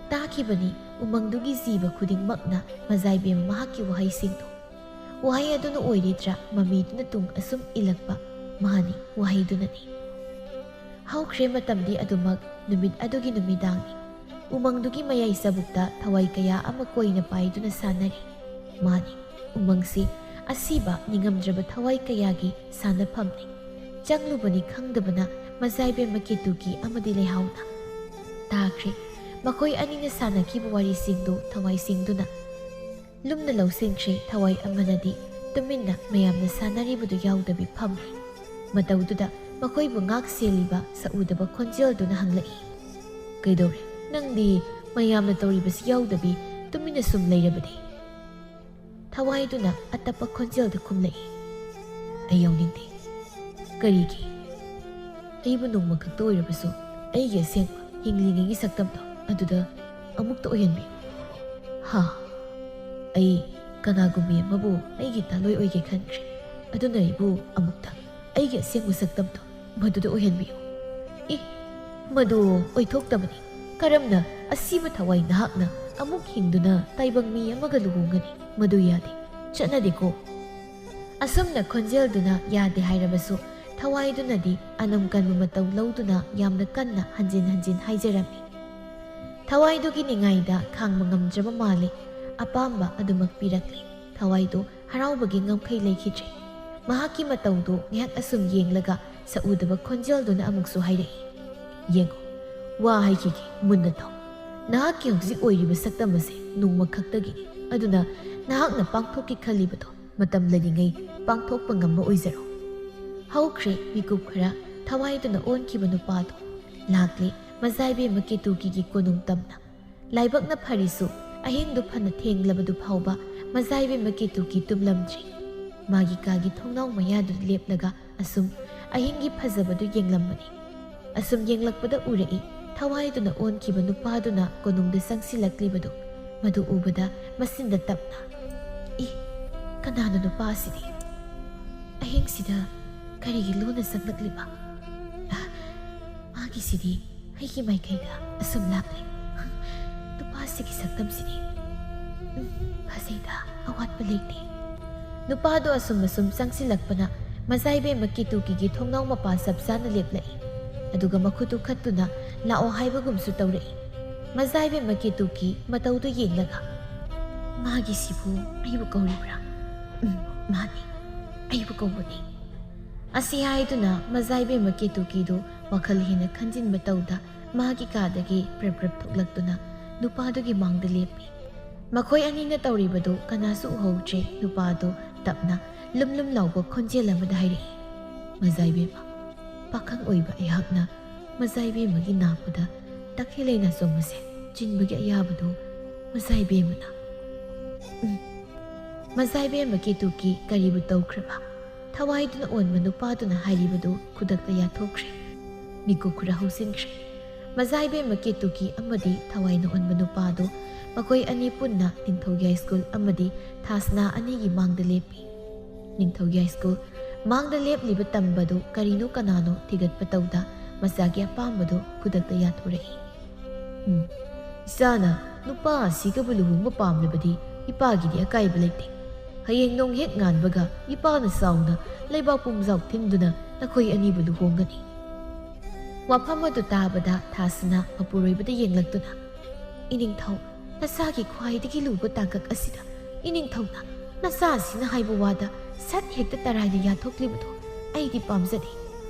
ꯇꯥꯈꯤꯕꯅꯤ ꯎꯃꯪꯗꯨꯒꯤ ꯖꯤꯕ ꯈꯨꯗꯤꯡꯃꯛꯅ ꯃꯖꯥꯏꯕꯦꯝꯃ ꯃꯍꯥꯛꯀꯤ ꯋꯥꯍꯩꯁꯤꯡꯗꯨ꯫ ꯋꯥꯍꯩ ꯑꯗꯨꯅ ꯑꯣꯏꯔꯤꯗ꯭ꯔꯥ ꯃꯃꯤꯗꯨꯅ ꯇꯨꯡ ꯑꯁꯨꯝ ꯏꯜꯂꯛꯄ? ꯃꯥꯅꯤ, ꯋꯥꯍꯩꯗꯨꯅꯅꯤ꯫ ꯍꯧꯈ꯭ꯔꯦ ꯃꯇꯝꯗꯤ ꯑꯗꯨꯃꯛ ꯅꯨꯃꯤꯠ ꯑꯗꯨꯒꯤ ꯅꯨꯃꯤꯗꯥꯡꯅꯤ꯫ ꯎꯃꯪꯗꯨꯒꯤ ꯃꯌꯥꯏ ꯆꯕꯨꯛꯇ ꯊꯋꯥꯏ ꯀꯌꯥ ꯑꯃ ꯀꯣꯏꯅ ꯄꯥꯏꯗꯨꯅ ꯁꯥꯟꯅꯔꯤ꯫ ꯃꯥꯅꯤ, ꯎꯃꯪꯁꯤ ꯑꯁꯤꯕ ꯅꯤꯡꯉꯝꯗ꯭ꯔꯕ ꯊꯋꯥꯏ ꯀꯌꯥꯒꯤ ꯁꯥꯟꯅꯐꯝꯅꯤ꯫ ꯆꯪꯂꯨꯕꯅꯤ ꯈꯪꯗꯕꯅ ꯃꯖꯥꯏꯕꯦꯝꯃ ꯀꯦꯇꯨꯀꯤ ꯑꯃꯗꯤ ꯂꯩꯍꯥꯎꯅ꯫ ꯇꯥꯈ꯭ꯔꯦ ꯃꯈꯣꯏ ꯑꯅꯤꯅ ꯁꯥꯟꯅꯈꯤꯕ ꯋꯥꯔꯤꯁꯤꯡꯗꯨ ꯊꯋꯥꯏꯁꯤꯡꯗꯨꯅ꯫ ꯂꯨꯝꯅ ꯂꯧꯁꯤꯟꯈ꯭ꯔꯦ ꯊꯋꯥꯏ ꯑꯃꯅꯗꯤ ꯇꯨꯃꯤꯟꯅ ꯃꯌꯥꯝꯅ ꯁꯥꯟꯅꯔꯤꯕꯗꯨ ꯌꯥꯎꯗꯕꯤ ꯐꯝꯂꯤ꯫ ꯃꯇꯧꯗꯨꯗ ꯃꯈꯣꯏꯕꯨ ꯉꯥꯛ ꯁꯦꯜꯂꯤꯕ ꯁꯛꯎꯗꯕ ꯈꯣꯟꯖꯦꯜꯗꯨꯅ ꯍꯪꯂꯛꯏ, "ꯀꯩꯗꯧꯔꯦ? ꯅꯪꯗꯤ ꯃꯌꯥꯝꯅ ꯇꯧꯔꯤꯕꯁꯤ ꯌꯥꯎꯗꯕꯤ ꯇꯨꯃꯤꯟꯅ ꯁꯨꯝ ꯂꯩꯔꯕꯗꯤ?" ꯊꯋꯥꯏꯗꯨꯅ ꯑꯇꯞꯄ ꯈꯣꯟꯖꯦꯜꯗ ꯈꯨꯝꯂꯛꯏ, "ꯑꯩ ꯌꯥꯎꯅꯤꯡꯗꯦ꯫" "ꯀꯔꯤꯒꯤ?" "ꯑꯩꯕꯨ ꯅꯣꯡꯃ ꯈꯛꯇ ꯑꯣꯏꯔꯕꯁꯨ ꯑꯩꯒꯤ ꯑꯁꯦꯡꯕ ꯍꯤꯡꯂꯤꯉꯩꯒꯤ ꯁꯛꯇꯝꯗꯣ ꯑꯗꯨꯗ ꯑꯃꯨꯛꯇ ꯑꯣꯏꯍꯟꯕꯤꯌꯨ꯫" "ꯍꯥ?" "ꯑꯩ ꯀꯅꯥꯒꯨꯝꯕꯤ ꯑꯃꯕꯨ ꯑꯩꯒꯤ ꯇꯥꯂꯣꯏ ꯑꯣꯏꯒꯦ ꯈꯟꯈ꯭ꯔꯦ꯫ ꯑꯗꯨꯅ ꯑꯩꯕꯨ ꯑꯃꯨꯛꯇ ꯑꯩꯒꯤ ꯑꯁꯦꯡꯕ ꯁꯛꯇꯝꯗꯣ ꯃꯗꯨꯗ ꯑꯣꯏꯍꯟꯕꯤꯌꯨ꯫" "ꯏ, ꯃꯗꯨ ꯑꯣꯏꯊꯣꯛꯇꯕꯅꯤ꯫ ꯀꯔꯝꯅ ꯑꯁꯤꯕ ꯊꯋꯥꯏ ꯅꯍꯥꯛꯅ ꯑꯃꯨꯛ ꯍꯤꯡꯗꯨꯅ ꯇꯥꯏꯕꯪ ꯃꯤ ꯑꯃꯒ ꯂꯨꯍꯣꯡꯒꯅꯤ? ꯃꯗꯨ ꯌꯥꯗꯦ, ꯆꯠꯅꯗꯦꯀꯣ꯫" ꯑꯁꯨꯝꯅ ꯈꯣꯟꯖꯦꯜꯗꯨꯅ ꯌꯥꯗꯦ ꯍꯥꯏꯔꯕꯁꯨ ꯊꯋꯥꯏꯗꯨꯅꯗꯤ ꯑꯅꯝ ꯀꯟꯕ ꯃꯇꯧ ꯂꯧꯗꯨꯅ ꯌꯥꯝꯅ ꯀꯟꯅ ꯍꯟꯖꯤꯟ ꯍꯟꯖꯤꯟ ꯍꯥꯏꯖꯔꯝꯃꯤ꯫ ꯊꯋꯥꯏꯗꯨꯒꯤ ꯅꯤꯡꯉꯥꯏꯗ ꯈꯥꯡꯕ ꯉꯝꯗ꯭ꯔꯕ ꯃꯥꯜꯂꯦ꯫ ꯑꯄꯥꯝꯕ ꯑꯗꯨꯃꯛ ꯄꯤꯔꯛꯂꯦ꯫ ꯊꯋꯥꯏꯗꯨ ꯍꯔꯥꯎꯕꯒꯤ ꯉꯝꯈꯩ ꯂꯩꯈꯤꯗ꯭ꯔꯦ꯫ ꯃꯍꯥꯛꯀꯤ ꯃꯇꯧꯗꯨ ꯉꯥꯏꯍꯥꯛ ꯑꯁꯨꯝ ꯌꯦꯡꯂꯒ ꯁꯛꯎꯗꯕ ꯈꯣꯟꯖꯦꯜꯗꯨꯅ ꯑꯃꯨꯛꯁꯨ ꯍꯥꯏꯔꯛꯏ, "ꯌꯦꯡꯉꯨ, ꯋꯥ ꯍꯥꯏꯈꯤꯒꯦ, ꯃꯨꯟꯅ ꯇꯥꯎ꯫ ꯅꯍꯥꯛꯀꯤ ꯍꯧꯖꯤꯛ ꯑꯣꯏꯔꯤꯕ ꯁꯛꯇꯝ ꯑꯁꯦ ꯅꯣꯡꯃ ꯈꯛꯇꯒꯤꯅꯤ꯫ ꯑꯗꯨꯅ ꯅꯍꯥꯛꯅ ꯄꯥꯡꯊꯣꯛꯀꯦ ꯈꯜꯂꯤꯕꯗꯣ ꯃꯇꯝ ꯂꯩꯔꯤꯉꯩ ꯄꯥꯡꯊꯣꯛꯄ ꯉꯝꯕ ꯑꯣꯏꯖꯔꯣ꯫" ꯍꯧꯈ꯭ꯔꯦ ꯃꯤꯀꯨꯞ ꯈꯔ꯫ ꯊꯋꯥꯏꯗꯨꯅ ꯑꯣꯟꯈꯤꯕ ꯅꯨꯄꯥꯗꯨ ꯂꯥꯛꯂꯦ꯫ ꯃꯖꯥꯏꯕꯦꯝꯃ ꯀꯦꯇꯨꯀꯤꯒꯤ ꯀꯣꯅꯨꯡ ꯇꯝꯅ꯫ ꯂꯥꯏꯕꯛꯅ ꯐꯔꯤꯁꯨ ꯑꯍꯤꯡꯗꯨ ꯐꯅ ꯊꯦꯡꯂꯕꯗꯨ ꯐꯥꯎꯕ ꯃꯖꯥꯏꯕꯦꯝꯃ ꯀꯦꯇꯨꯀꯤ ꯇꯨꯝꯂꯝꯗ꯭ꯔꯤ꯫ ꯃꯥꯒꯤ ꯀꯥꯒꯤ ꯊꯣꯡꯅꯥꯎ ꯃꯌꯥꯗꯨꯗ ꯂꯦꯞꯂꯒ ꯑꯁꯨꯝ ꯑꯍꯤꯡꯒꯤ ꯐꯖꯕꯗꯨ ꯌꯦꯡꯂꯝꯕꯅꯤ꯫ ꯑꯁꯨꯝ ꯌꯦꯡꯂꯛꯄꯗ ꯎꯔꯛꯏ, ꯊꯋꯥꯏꯗꯨꯅ ꯑꯣꯟꯈꯤꯕ ꯅꯨꯄꯥꯗꯨꯅ ꯀꯣꯅꯨꯡꯗ ꯆꯪꯁꯤꯜꯂꯛꯂꯤꯕꯗꯨ꯫ ꯃꯗꯨ ꯎꯕꯗ ꯃꯆꯤꯟꯗ ꯇꯞꯅ, "ꯏ, ꯀꯅꯥꯅꯣ ꯅꯨꯄꯥ ꯑꯁꯤꯗꯤ? ꯑꯍꯤꯡꯁꯤꯗ ꯀꯔꯤꯒꯤ ꯂꯣꯟꯅ ꯆꯪꯂꯛꯂꯤꯕ? ꯑ, ꯃꯥꯒꯤꯁꯤꯗꯤ ꯑꯩꯒꯤ ꯃꯥꯏꯀꯩꯗ ꯑꯁꯨꯝ ꯂꯥꯛꯂꯦ꯫ ꯅꯨꯄꯥꯁꯤꯒꯤ ꯁꯛꯇꯝꯁꯤꯗꯤ, ꯎꯝ, ꯐꯖꯩꯗ, ꯑꯋꯥꯠꯄ ꯂꯩꯇꯦ꯫" ꯅꯨꯄꯥꯗꯣ ꯑꯁꯨꯝ ꯑꯁꯨꯝ ꯆꯪꯁꯤꯜꯂꯛꯄꯅ ꯃꯖꯥꯏꯕꯦꯝꯃ ꯀꯦꯇꯨꯀꯤꯒꯤ ꯊꯣꯡꯅꯥꯎ ꯃꯄꯥ ꯆꯞ ꯆꯥꯅ ꯂꯦꯞꯂꯛꯏ꯫ ꯑꯗꯨꯒ ꯃꯈꯨꯠꯇꯨ ꯈꯠꯇꯨꯅ ꯂꯥꯛꯑꯣ ꯍꯥꯏꯕꯒꯨꯝꯁꯨ ꯇꯧꯔꯛꯏ꯫ ꯃꯖꯥꯏꯕꯦꯝꯃ ꯀꯦꯇꯨꯀꯤ ꯃꯇꯧꯗꯨ ꯌꯦꯡꯂꯒ, "ꯃꯥꯒꯤꯁꯤꯕꯨ ꯑꯩꯕꯨ ꯀꯧꯔꯤꯕ꯭ꯔꯥ? ꯎꯝ, ꯃꯥꯅꯤ, ꯑꯩꯕꯨ ꯀꯧꯕꯅꯤ" ꯑꯁꯤ ꯍꯥꯏꯗꯨꯅ ꯃꯖꯥꯏꯕꯦꯝꯃ ꯀꯦꯇꯨꯀꯤꯗꯨ ꯋꯥꯈꯜ ꯍꯦꯟꯅ ꯈꯟꯖꯤꯟꯕ ꯇꯧꯗ ꯃꯥꯒꯤ ꯀꯥꯗꯒꯤ ꯄ꯭ꯔꯞ ꯄ꯭ꯔꯞ ꯊꯣꯛꯂꯛꯇꯨꯅ ꯅꯨꯄꯥꯗꯨꯒꯤ ꯃꯥꯡꯗ ꯂꯦꯞꯄꯤ꯫ ꯃꯈꯣꯏ ꯑꯅꯤꯅ ꯇꯧꯔꯤꯕꯗꯨ ꯀꯅꯥꯁꯨ ꯎꯍꯧꯗ꯭ꯔꯦ꯫ ꯅꯨꯄꯥꯗꯨ ꯇꯞꯅ ꯂꯨꯝ ꯂꯨꯝ ꯂꯥꯎꯕ ꯈꯣꯟꯖꯦꯜ ꯑꯃꯗ ꯍꯥꯏꯔꯛꯏ, "ꯃꯖꯥꯏꯕꯦꯝꯃ, ꯄꯥꯈꯪ ꯑꯣꯏꯕ ꯑꯩꯍꯥꯛꯅ ꯃꯖꯥꯏꯕꯦꯝꯃꯒꯤ ꯅꯥꯄꯨꯗ ꯇꯈꯦꯜ ꯂꯩꯅꯥ ꯆꯣꯝꯕꯁꯦ ꯆꯤꯟꯕꯒꯤ ꯑꯌꯥꯕꯗꯨ ꯃꯖꯥꯏꯕꯦꯝꯃꯅ"꯫ ꯎꯝ꯫ ꯃꯖꯥꯏꯕꯦꯝꯃ ꯀꯦꯇꯨꯀꯤ ꯀꯔꯤꯕꯨ ꯇꯧꯈ꯭ꯔꯕ? ꯊꯋꯥꯏꯗꯨꯅ ꯑꯣꯟꯕ ꯅꯨꯄꯥꯗꯨꯅ ꯍꯥꯏꯔꯤꯕꯗꯨ ꯈꯨꯗꯛꯇ ꯌꯥꯊꯣꯛꯈ꯭ꯔꯦ꯫ ꯃꯤꯀꯨꯞ ꯈꯔ ꯍꯧꯖꯤꯟꯈ꯭ꯔꯦ꯫ ꯃꯖꯥꯏꯕꯦꯝꯃ ꯀꯦꯇꯨꯀꯤ ꯑꯃꯗꯤ ꯊꯋꯥꯏꯅ ꯑꯣꯟꯕ ꯅꯨꯄꯥꯗꯨ ꯃꯈꯣꯏ ꯑꯅꯤ ꯄꯨꯟꯅ ꯅꯤꯡꯊꯧ ꯌꯥꯏꯁ꯭ꯀꯨꯜ ꯑꯃꯗꯤ ꯊꯥꯁꯅꯥ ꯑꯅꯤꯒꯤ ꯃꯥꯡꯗ ꯂꯦꯞꯄꯤ꯫ ꯅꯤꯡꯊꯧ ꯌꯥꯏꯁ꯭ꯀꯨꯜ ꯃꯥꯡꯗ ꯂꯦꯞꯂꯤꯕ ꯇꯝꯕꯗꯨ ꯀꯔꯤꯅꯣ ꯀꯅꯥꯅꯣ ꯊꯤꯒꯠꯄ ꯇꯧꯗ ꯃꯆꯥꯒꯤ ꯑꯄꯥꯝꯕꯗꯨ ꯈꯨꯗꯛꯇ ꯌꯥꯊꯣꯔꯛꯏ꯫ "ꯎꯝ, ꯏꯆꯥꯅ ꯅꯨꯄꯥ ꯑꯁꯤꯒꯕꯨ ꯂꯨꯍꯣꯡꯕ ꯄꯥꯝꯂꯕꯗꯤ ꯏꯄꯥꯒꯤꯗꯤ ꯑꯀꯥꯏꯕ ꯂꯩꯇꯦ꯫ ꯍꯌꯦꯡ ꯅꯣꯡ ꯍꯦꯛ ꯉꯥꯟꯕꯒ ꯏꯄꯥꯅ ꯆꯥꯎꯅ ꯂꯩꯕꯥꯛ ꯄꯨꯝꯖꯥꯎ ꯊꯤꯟꯗꯨꯅ ꯅꯈꯣꯏ ꯑꯅꯤꯕꯨ ꯂꯨꯍꯣꯡꯒꯅꯤ"꯫ ꯋꯥꯐꯝ ꯑꯗꯨ ꯇꯥꯕꯗ ꯊꯥꯁꯅꯥ ꯃꯄꯨꯔꯣꯏꯕꯗ ꯌꯦꯡꯂꯛꯇꯨꯅ, "ꯏꯅꯤꯡꯊꯧ, ꯅꯆꯥꯒꯤ ꯈ꯭ꯋꯥꯏꯗꯒꯤ ꯂꯨꯕ ꯇꯥꯡꯀꯛ ꯑꯁꯤꯗ ꯏꯅꯤꯡꯊꯧꯅ ꯅꯆꯥꯁꯤꯅ ꯍꯥꯏꯕ ꯋꯥꯗ ꯁꯠ ꯍꯦꯛꯇ ꯇꯔꯥꯏꯅ ꯌꯥꯊꯣꯛꯂꯤꯕꯗꯨ ꯑꯩꯗꯤ ꯄꯥꯝꯖꯗꯦ꯫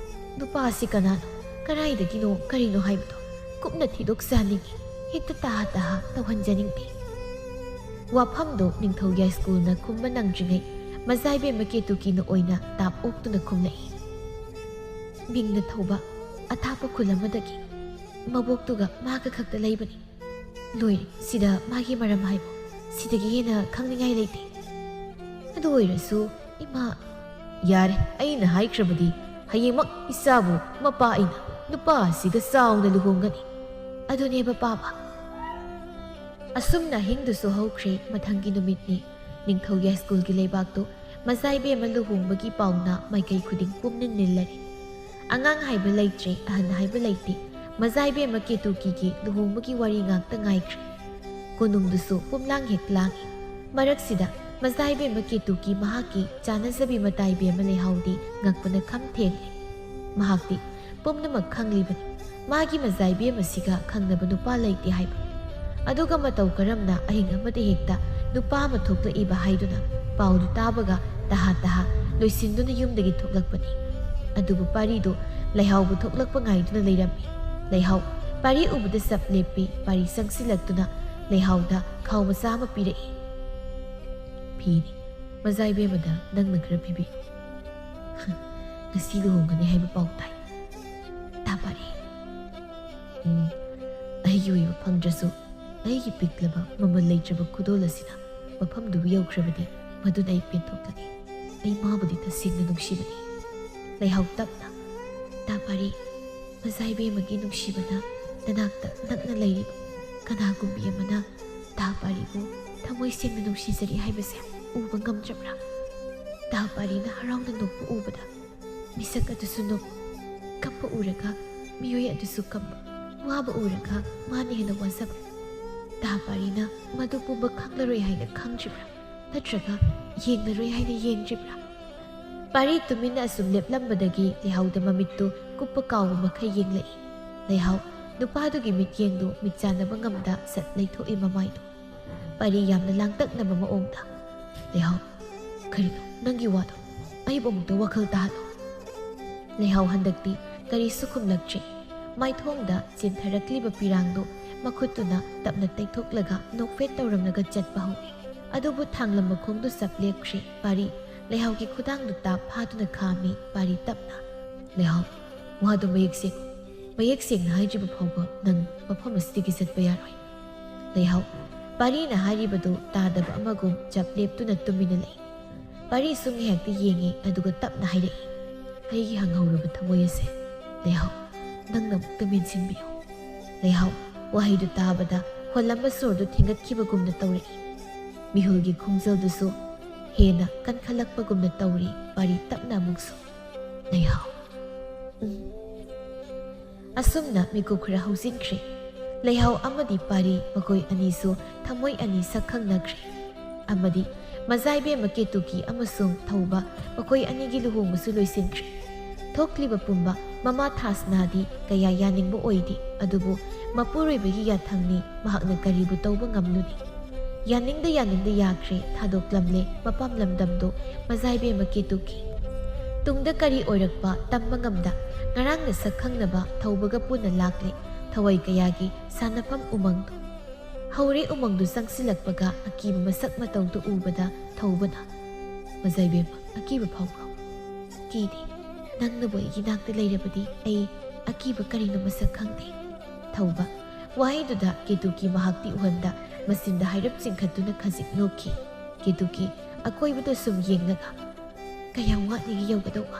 ꯅꯨꯄꯥ ꯑꯁꯤ ꯀꯅꯥꯅꯣ, ꯀꯔꯥꯏꯗꯒꯤꯅꯣ, ꯀꯔꯤꯅꯣ ꯍꯥꯏꯕꯗꯣ ꯀꯨꯞꯅ ꯊꯤꯗꯣꯛꯆꯍꯟꯅꯤꯡꯏ꯫ ꯍꯦꯛꯇ ꯇꯍꯥ ꯇꯍꯥ ꯇꯧꯍꯟꯖꯅꯤꯡꯗꯦ"꯫ ꯋꯥꯐꯝꯗꯨ ꯅꯤꯡꯊꯧ ꯌꯥꯏꯁ꯭ꯀꯨꯜꯅ ꯈꯨꯝꯕ ꯅꯪꯗ꯭ꯔꯤꯉꯩ ꯃꯖꯥꯏꯕꯦꯝꯃ ꯀꯦꯇꯨꯀꯤꯅ ꯑꯣꯏꯅ ꯇꯥꯞ ꯑꯣꯛꯇꯨꯅ ꯈꯨꯝꯂꯛꯏ, "ꯃꯤꯡꯅ ꯊꯧꯕ ꯑꯊꯥꯞꯄ ꯈꯨꯜ ꯑꯃꯗꯒꯤ꯫ ꯃꯕꯣꯛꯇꯨꯒ ꯃꯥꯒ ꯈꯛꯇ ꯂꯩꯕꯅꯤ꯫ ꯂꯣꯏꯔꯦ, ꯁꯤꯗ ꯃꯥꯒꯤ ꯃꯔꯝ ꯍꯥꯏꯕꯨ꯫ ꯁꯤꯗꯒꯤ ꯍꯦꯟꯅ ꯈꯪꯅꯤꯡꯉꯥꯏ ꯂꯩꯇꯦ꯫ ꯑꯗꯨ ꯑꯣꯏꯔꯁꯨ ꯏꯃꯥ"꯫ "ꯌꯥꯔꯦ, ꯑꯩꯅ ꯍꯥꯏꯈ꯭ꯔꯕꯗꯤ ꯍꯌꯦꯡꯃꯛ ꯏꯆꯥꯕꯨ ꯃꯄꯥ ꯑꯩꯅ ꯅꯨꯄꯥ ꯑꯁꯤꯒ ꯆꯥꯎꯅ ꯂꯨꯍꯣꯡꯒꯅꯤ꯫ ꯑꯗꯨꯅꯦꯕ ꯄꯥꯕ"꯫ ꯑꯁꯨꯝꯅ ꯑꯍꯤꯡꯗꯨꯁꯨ ꯍꯧꯈ꯭ꯔꯦ꯫ ꯃꯊꯪꯒꯤ ꯅꯨꯃꯤꯠꯅꯤ꯫ ꯅꯤꯡꯊꯧ ꯌꯥꯏꯁ꯭ꯀꯨꯜꯒꯤ ꯂꯩꯕꯥꯛꯇꯨ ꯃꯖꯥꯏꯕꯦꯝꯃ ꯂꯨꯍꯣꯡꯕꯒꯤ ꯄꯥꯎꯅ ꯃꯥꯏꯀꯩ ꯈꯨꯗꯤꯡ ꯄꯨꯝꯅꯤꯜ ꯅꯤꯜꯂꯔꯦ꯫ ꯑꯉꯥꯡ ꯍꯥꯏꯕ ꯂꯩꯇ꯭ꯔꯦ, ꯑꯍꯟ ꯍꯥꯏꯕ ꯂꯩꯇꯦ꯫ ꯃꯖꯥꯏꯕꯦꯝꯃ ꯀꯦꯇꯨꯀꯤꯒꯤ ꯂꯨꯍꯣꯡꯕꯒꯤ ꯋꯥꯔꯤ ꯉꯥꯛꯇ ꯉꯥꯏꯈ꯭ꯔꯦ꯫ ꯀꯣꯅꯨꯡꯗꯨꯁꯨ ꯄꯨꯝꯂꯥꯡ ꯍꯦꯛ ꯂꯥꯡꯏ꯫ ꯃꯔꯛꯁꯤꯗ ꯃꯖꯥꯏꯕꯦꯝꯃ ꯀꯦꯇꯨꯀꯤ ꯃꯍꯥꯛꯀꯤ ꯆꯥꯅꯖꯕꯤ ꯃꯇꯥꯏꯕꯤ ꯑꯃ ꯂꯩꯍꯥꯎꯗꯤ ꯉꯛꯄꯅ ꯈꯝ ꯊꯦꯡꯂꯦ꯫ ꯃꯍꯥꯛꯇꯤ ꯄꯨꯝꯅꯃꯛ ꯈꯪꯂꯤꯕꯅꯤ꯫ ꯃꯥꯒꯤ ꯃꯖꯥꯏꯕꯦꯝ ꯑꯁꯤꯒ ꯈꯪꯅꯕ ꯅꯨꯄꯥ ꯂꯩꯇꯦ ꯍꯥꯏꯕ꯫ ꯑꯗꯨꯒ ꯃꯇꯧ ꯀꯔꯝꯅ ꯑꯍꯤꯡ ꯑꯃꯗ ꯍꯦꯛꯇ ꯅꯨꯄꯥ ꯑꯃ ꯊꯣꯛꯂꯛꯏꯕ ꯍꯥꯏꯗꯨꯅ ꯄꯥꯎꯗꯨ ꯇꯥꯕꯒ ꯇꯍꯥ ꯇꯍꯥ ꯂꯣꯏꯁꯤꯟꯗꯨꯅ ꯌꯨꯝꯗꯒꯤ ꯊꯣꯛꯂꯛꯄꯅꯤ꯫ ꯑꯗꯨꯕꯨ ꯄꯥꯔꯤꯗꯨ ꯂꯩꯍꯥꯎꯕꯨ ꯊꯣꯛꯂꯛꯄ ꯉꯥꯏꯗꯨꯅ ꯂꯩꯔꯝꯃꯤ꯫ ꯂꯩꯍꯥꯎ ꯄꯥꯔꯤ ꯎꯕꯗ ꯆꯞ ꯂꯦꯞꯄꯤ꯫ ꯄꯥꯔꯤ ꯆꯪꯁꯤꯜꯂꯛꯇꯨꯅ ꯂꯩꯍꯥꯎꯗ ꯈꯥꯎ ꯃꯆꯥ ꯑꯃ ꯄꯤꯔꯛꯏ꯫ "ꯐꯤꯅꯤ, ꯃꯖꯥꯏꯕꯦꯝꯃꯗ ꯅꯪꯅ ꯈꯔ ꯄꯤꯕꯤꯌꯨ꯫ ꯉꯁꯤ ꯂꯨꯍꯣꯡꯒꯅꯤ ꯍꯥꯏꯕ ꯄꯥꯎ ꯇꯥꯏ꯫ ꯇꯥ ꯄꯥꯔꯤ, ꯎꯝ, ꯑꯩꯒꯤ ꯑꯣꯏꯕ ꯐꯪꯗ꯭ꯔꯁꯨ ꯑꯩꯒꯤ ꯄꯤꯛꯂꯕ ꯃꯃꯜ ꯂꯩꯇ꯭ꯔꯕ ꯈꯨꯗꯣꯜ ꯑꯁꯤꯅ ꯃꯐꯝꯗꯨꯕꯨ ꯌꯧꯈ꯭ꯔꯕꯗꯤ ꯃꯗꯨꯅ ꯑꯩ ꯄꯦꯟꯊꯣꯛꯂꯒꯦ꯫ ꯑꯩ ꯃꯥꯕꯨꯗꯤ ꯇꯁꯦꯡꯅ ꯅꯨꯡꯁꯤꯕꯅꯤ꯫" ꯂꯩꯍꯥꯎ ꯇꯞꯅ, "ꯇꯥ ꯄꯥꯔꯤ, ꯃꯖꯥꯏꯕꯦꯝꯃꯒꯤ ꯅꯨꯡꯁꯤꯕꯅ ꯅꯅꯥꯛꯇ ꯅꯛꯅ ꯂꯩꯔꯤꯕ ꯀꯅꯥꯒꯨꯝꯕꯤ ꯑꯃꯅ ꯇꯥ ꯄꯥꯔꯤꯕꯨ ꯊꯃꯣꯏ ꯁꯦꯡꯅ ꯅꯨꯡꯁꯤꯖꯔꯤ ꯍꯥꯏꯕꯁꯦ ꯎꯕ ꯉꯝꯗ꯭ꯔꯕ꯭ꯔꯥ? ꯇꯥ ꯄꯥꯔꯤꯅ ꯍꯔꯥꯎꯅ ꯅꯣꯛꯄ ꯎꯕꯗ ꯃꯤꯁꯛ ꯑꯗꯨꯁꯨ ꯅꯣꯛ, ꯀꯞꯄ ꯎꯔꯒ ꯃꯤꯑꯣꯏ ꯑꯗꯨꯁꯨ ꯀꯞꯄ, ꯋꯥꯕ ꯎꯔꯒ ꯃꯥꯅ ꯍꯦꯟꯅ ꯋꯥꯖꯕ꯫ ꯇꯥ ꯄꯥꯔꯤꯅ ꯃꯗꯨ ꯄꯨꯝꯕ ꯈꯪꯂꯔꯣꯏ ꯍꯥꯏꯅ ꯈꯪꯗ꯭ꯔꯤꯕ꯭ꯔꯥ? ꯅꯠꯇ꯭ꯔꯒ ꯌꯦꯡꯂꯔꯣꯏ ꯍꯥꯏꯅ ꯌꯦꯡꯗ꯭ꯔꯤꯕ꯭ꯔꯥ?" ꯄꯥꯔꯤ ꯇꯨꯃꯤꯟꯅ ꯑꯁꯨꯝ ꯂꯦꯞꯂꯝꯕꯗꯒꯤ ꯂꯩꯍꯥꯎꯗ ꯃꯃꯤꯠꯇꯨ ꯀꯨꯞꯄ ꯀꯥꯎꯕ ꯃꯈꯩ ꯌꯦꯡꯂꯛꯏ꯫ ꯂꯩꯍꯥꯎ ꯅꯨꯄꯥꯗꯨꯒꯤ ꯃꯤꯠꯌꯦꯡꯗꯨ ꯃꯤꯠ ꯆꯥꯟꯅꯕ ꯉꯝꯗ ꯁꯠ ꯂꯩꯊꯣꯛꯏ ꯃꯃꯥꯏꯗꯨ꯫ ꯄꯥꯔꯤ ꯌꯥꯝꯅ ꯂꯥꯡꯇꯛꯅꯕ ꯃꯑꯣꯡꯗ, "ꯂꯩꯍꯥꯎ, ꯀꯔꯤꯅꯣ ꯅꯪꯒꯤ ꯋꯥꯗꯣ? ꯑꯩꯕꯨ ꯑꯃꯨꯛꯇ ꯋꯥꯈꯜ ꯇꯥꯍꯜꯂꯣ꯫" ꯂꯩꯍꯥꯎ ꯍꯟꯗꯛꯇꯤ ꯀꯔꯤꯁꯨ ꯈꯨꯝꯂꯛꯇ꯭ꯔꯤ꯫ ꯃꯥꯏꯊꯣꯡꯗ ꯆꯦꯟꯊꯔꯛꯂꯤꯕ ꯄꯤꯔꯥꯡꯗꯨ ꯃꯈꯨꯠꯇꯨꯅ ꯇꯞꯅ ꯇꯩꯊꯣꯛꯂꯒ ꯅꯣꯛꯐꯦꯠ ꯇꯧꯔꯝꯂꯒ ꯆꯠꯄ ꯍꯧꯏ꯫ ꯑꯗꯨꯕꯨ ꯊꯥꯡꯂꯝꯕ ꯈꯣꯡꯗꯨ ꯆꯞ ꯂꯦꯞꯈ꯭ꯔꯦ꯫ ꯄꯥꯔꯤ ꯂꯩꯍꯥꯎꯒꯤ ꯈꯨꯗꯥꯡꯗꯨ ꯇꯥꯞ ꯐꯥꯗꯨꯅ ꯈꯥꯝꯃꯤ꯫ ꯄꯥꯔꯤ ꯇꯞꯅ, "ꯂꯩꯍꯥꯎ, ꯋꯥꯗꯨ ꯃꯌꯦꯛ ꯁꯦꯡ-, ꯃꯌꯦꯛ ꯁꯦꯡꯅ ꯍꯥꯏꯗ꯭ꯔꯤꯕ ꯐꯥꯎꯕ ꯅꯪ ꯃꯐꯝ ꯑꯁꯤꯗꯒꯤ ꯆꯠꯄ ꯌꯥꯔꯣꯏ꯫" ꯂꯩꯍꯥꯎ ꯄꯥꯔꯤꯅ ꯍꯥꯏꯔꯤꯕꯗꯨ ꯇꯥꯗꯕ ꯑꯃꯒꯨꯝ ꯆꯞ ꯂꯦꯞꯇꯨꯅ ꯇꯨꯃꯤꯟꯅ ꯂꯩ꯫ ꯄꯥꯔꯤꯁꯨ ꯉꯥꯏꯍꯥꯛꯇꯤ ꯌꯦꯡꯉꯤ, ꯑꯗꯨꯒ ꯇꯞꯅ ꯍꯥꯏꯔꯛꯏ, "ꯑꯩꯒꯤ ꯍꯪꯍꯧꯔꯕ ꯊꯃꯣꯏ ꯑꯁꯦ, ꯂꯩꯍꯥꯎ, ꯅꯪꯅ ꯑꯃꯨꯛꯇ ꯃꯦꯟꯁꯤꯟꯕꯤꯌꯨ꯫" ꯂꯩꯍꯥꯎ ꯋꯥꯍꯩꯗꯨ ꯇꯥꯕꯗ ꯍꯣꯜꯂꯝꯕ ꯁꯣꯔꯗꯨ ꯊꯤꯡꯒꯠꯈꯤꯕꯒꯨꯝꯅ ꯇꯧꯔꯛꯏ꯫ ꯃꯤꯍꯨꯜꯒꯤ ꯈꯣꯡꯖꯦꯜꯗꯨꯁꯨ ꯍꯦꯟꯅ ꯀꯟꯈꯠꯂꯛꯄꯒꯨꯝꯅ ꯇꯧꯔꯤ꯫ ꯄꯥꯔꯤ ꯇꯞꯅ ꯑꯃꯨꯛꯁꯨ, "ꯂꯩꯍꯥꯎ꯫" ꯎꯝ꯫ ꯑꯁꯨꯝꯅ ꯃꯤꯀꯨꯞ ꯈꯔ ꯍꯧꯖꯤꯟꯈ꯭ꯔꯦ꯫ ꯂꯩꯍꯥꯎ ꯑꯃꯗꯤ ꯄꯥꯔꯤ ꯃꯈꯣꯏ ꯑꯅꯤꯁꯨ ꯊꯃꯣꯏ ꯑꯅꯤ ꯁꯛ ꯈꯪꯅꯈ꯭ꯔꯦ꯫ ꯑꯃꯗꯤ ꯃꯖꯥꯏꯕꯦꯝꯃ ꯀꯦꯇꯨꯀꯤ ꯑꯃꯁꯨꯡ ꯊꯧꯕ ꯃꯈꯣꯏ ꯑꯅꯤꯒꯤ ꯂꯨꯍꯣꯡꯕꯁꯨ ꯂꯣꯏꯁꯤꯟꯈ꯭ꯔꯦ꯫ ꯊꯣꯛꯂꯤꯕ ꯄꯨꯝꯕ ꯃꯃꯥ ꯊꯥꯁꯅꯥꯗꯤ ꯀꯌꯥ ꯌꯥꯅꯤꯡꯕ ꯑꯣꯏꯗꯦ, ꯑꯗꯨꯕꯨ ꯃꯄꯨꯔꯣꯏꯕꯒꯤ ꯌꯥꯊꯪꯅꯤ, ꯃꯍꯥꯛꯅ ꯀꯔꯤꯕꯨ ꯇꯧꯕ ꯉꯝꯂꯨꯅꯤ? ꯌꯥꯅꯤꯡꯗ ꯌꯥꯅꯤꯡꯗ ꯌꯥꯈ꯭ꯔꯦ, ꯊꯥꯗꯣꯛꯂꯝꯂꯦ ꯃꯄꯥꯝ ꯂꯝꯗꯝꯗꯣ ꯃꯖꯥꯏꯕꯦꯝꯃ ꯀꯦꯇꯨꯀꯤ꯫ ꯇꯨꯡꯗ ꯀꯔꯤ ꯑꯣꯏꯔꯛꯄ ꯇꯝꯕ ꯉꯝꯗ, ꯉꯔꯥꯡꯅ ꯁꯛ ꯈꯪꯅꯕ ꯊꯧꯕꯒ ꯄꯨꯟꯅ ꯂꯥꯛꯂꯦ, ꯊꯋꯥꯏ ꯀꯌꯥꯒꯤ ꯁꯥꯟꯅꯐꯝ ꯎꯃꯪꯗꯣ꯫ ꯍꯧꯔꯦ ꯎꯃꯪꯗꯨ ꯆꯪꯁꯤꯜꯂꯛꯄꯒ ꯑꯀꯤꯕ ꯃꯁꯛ ꯃꯇꯧꯗꯨ ꯎꯕꯗ ꯊꯧꯕꯅ, "ꯃꯖꯥꯏꯕꯦꯝꯃ, ꯑꯀꯤꯕ ꯐꯥꯎꯕ꯭ꯔꯣ?" "ꯀꯤꯗꯦ, ꯅꯪꯅꯕꯨ ꯑꯩꯒꯤ ꯅꯥꯛꯇ ꯂꯩꯔꯕꯗꯤ ꯑꯩ ꯑꯀꯤꯕ ꯀꯔꯤꯅꯣ ꯃꯁꯛ ꯈꯪꯗꯦ"꯫ ꯊꯧꯕ꯫ ꯋꯥꯍꯩꯗꯨꯗ ꯀꯦꯇꯨꯀꯤ ꯃꯍꯥꯛꯇꯤ ꯎꯍꯟꯗ ꯃꯆꯤꯟꯗ ꯍꯥꯏꯔꯞ ꯆꯤꯡꯈꯠꯇꯨꯅ ꯈꯖꯤꯛ ꯅꯣꯛꯈꯤ꯫ ꯀꯦꯇꯨꯀꯤ ꯑꯀꯣꯏꯕꯗ ꯁꯨꯝ ꯌꯦꯡꯂꯒ, "ꯀꯌꯥꯝ ꯋꯥꯠꯂꯤꯒꯦ ꯌꯧꯒꯗꯧꯕ?"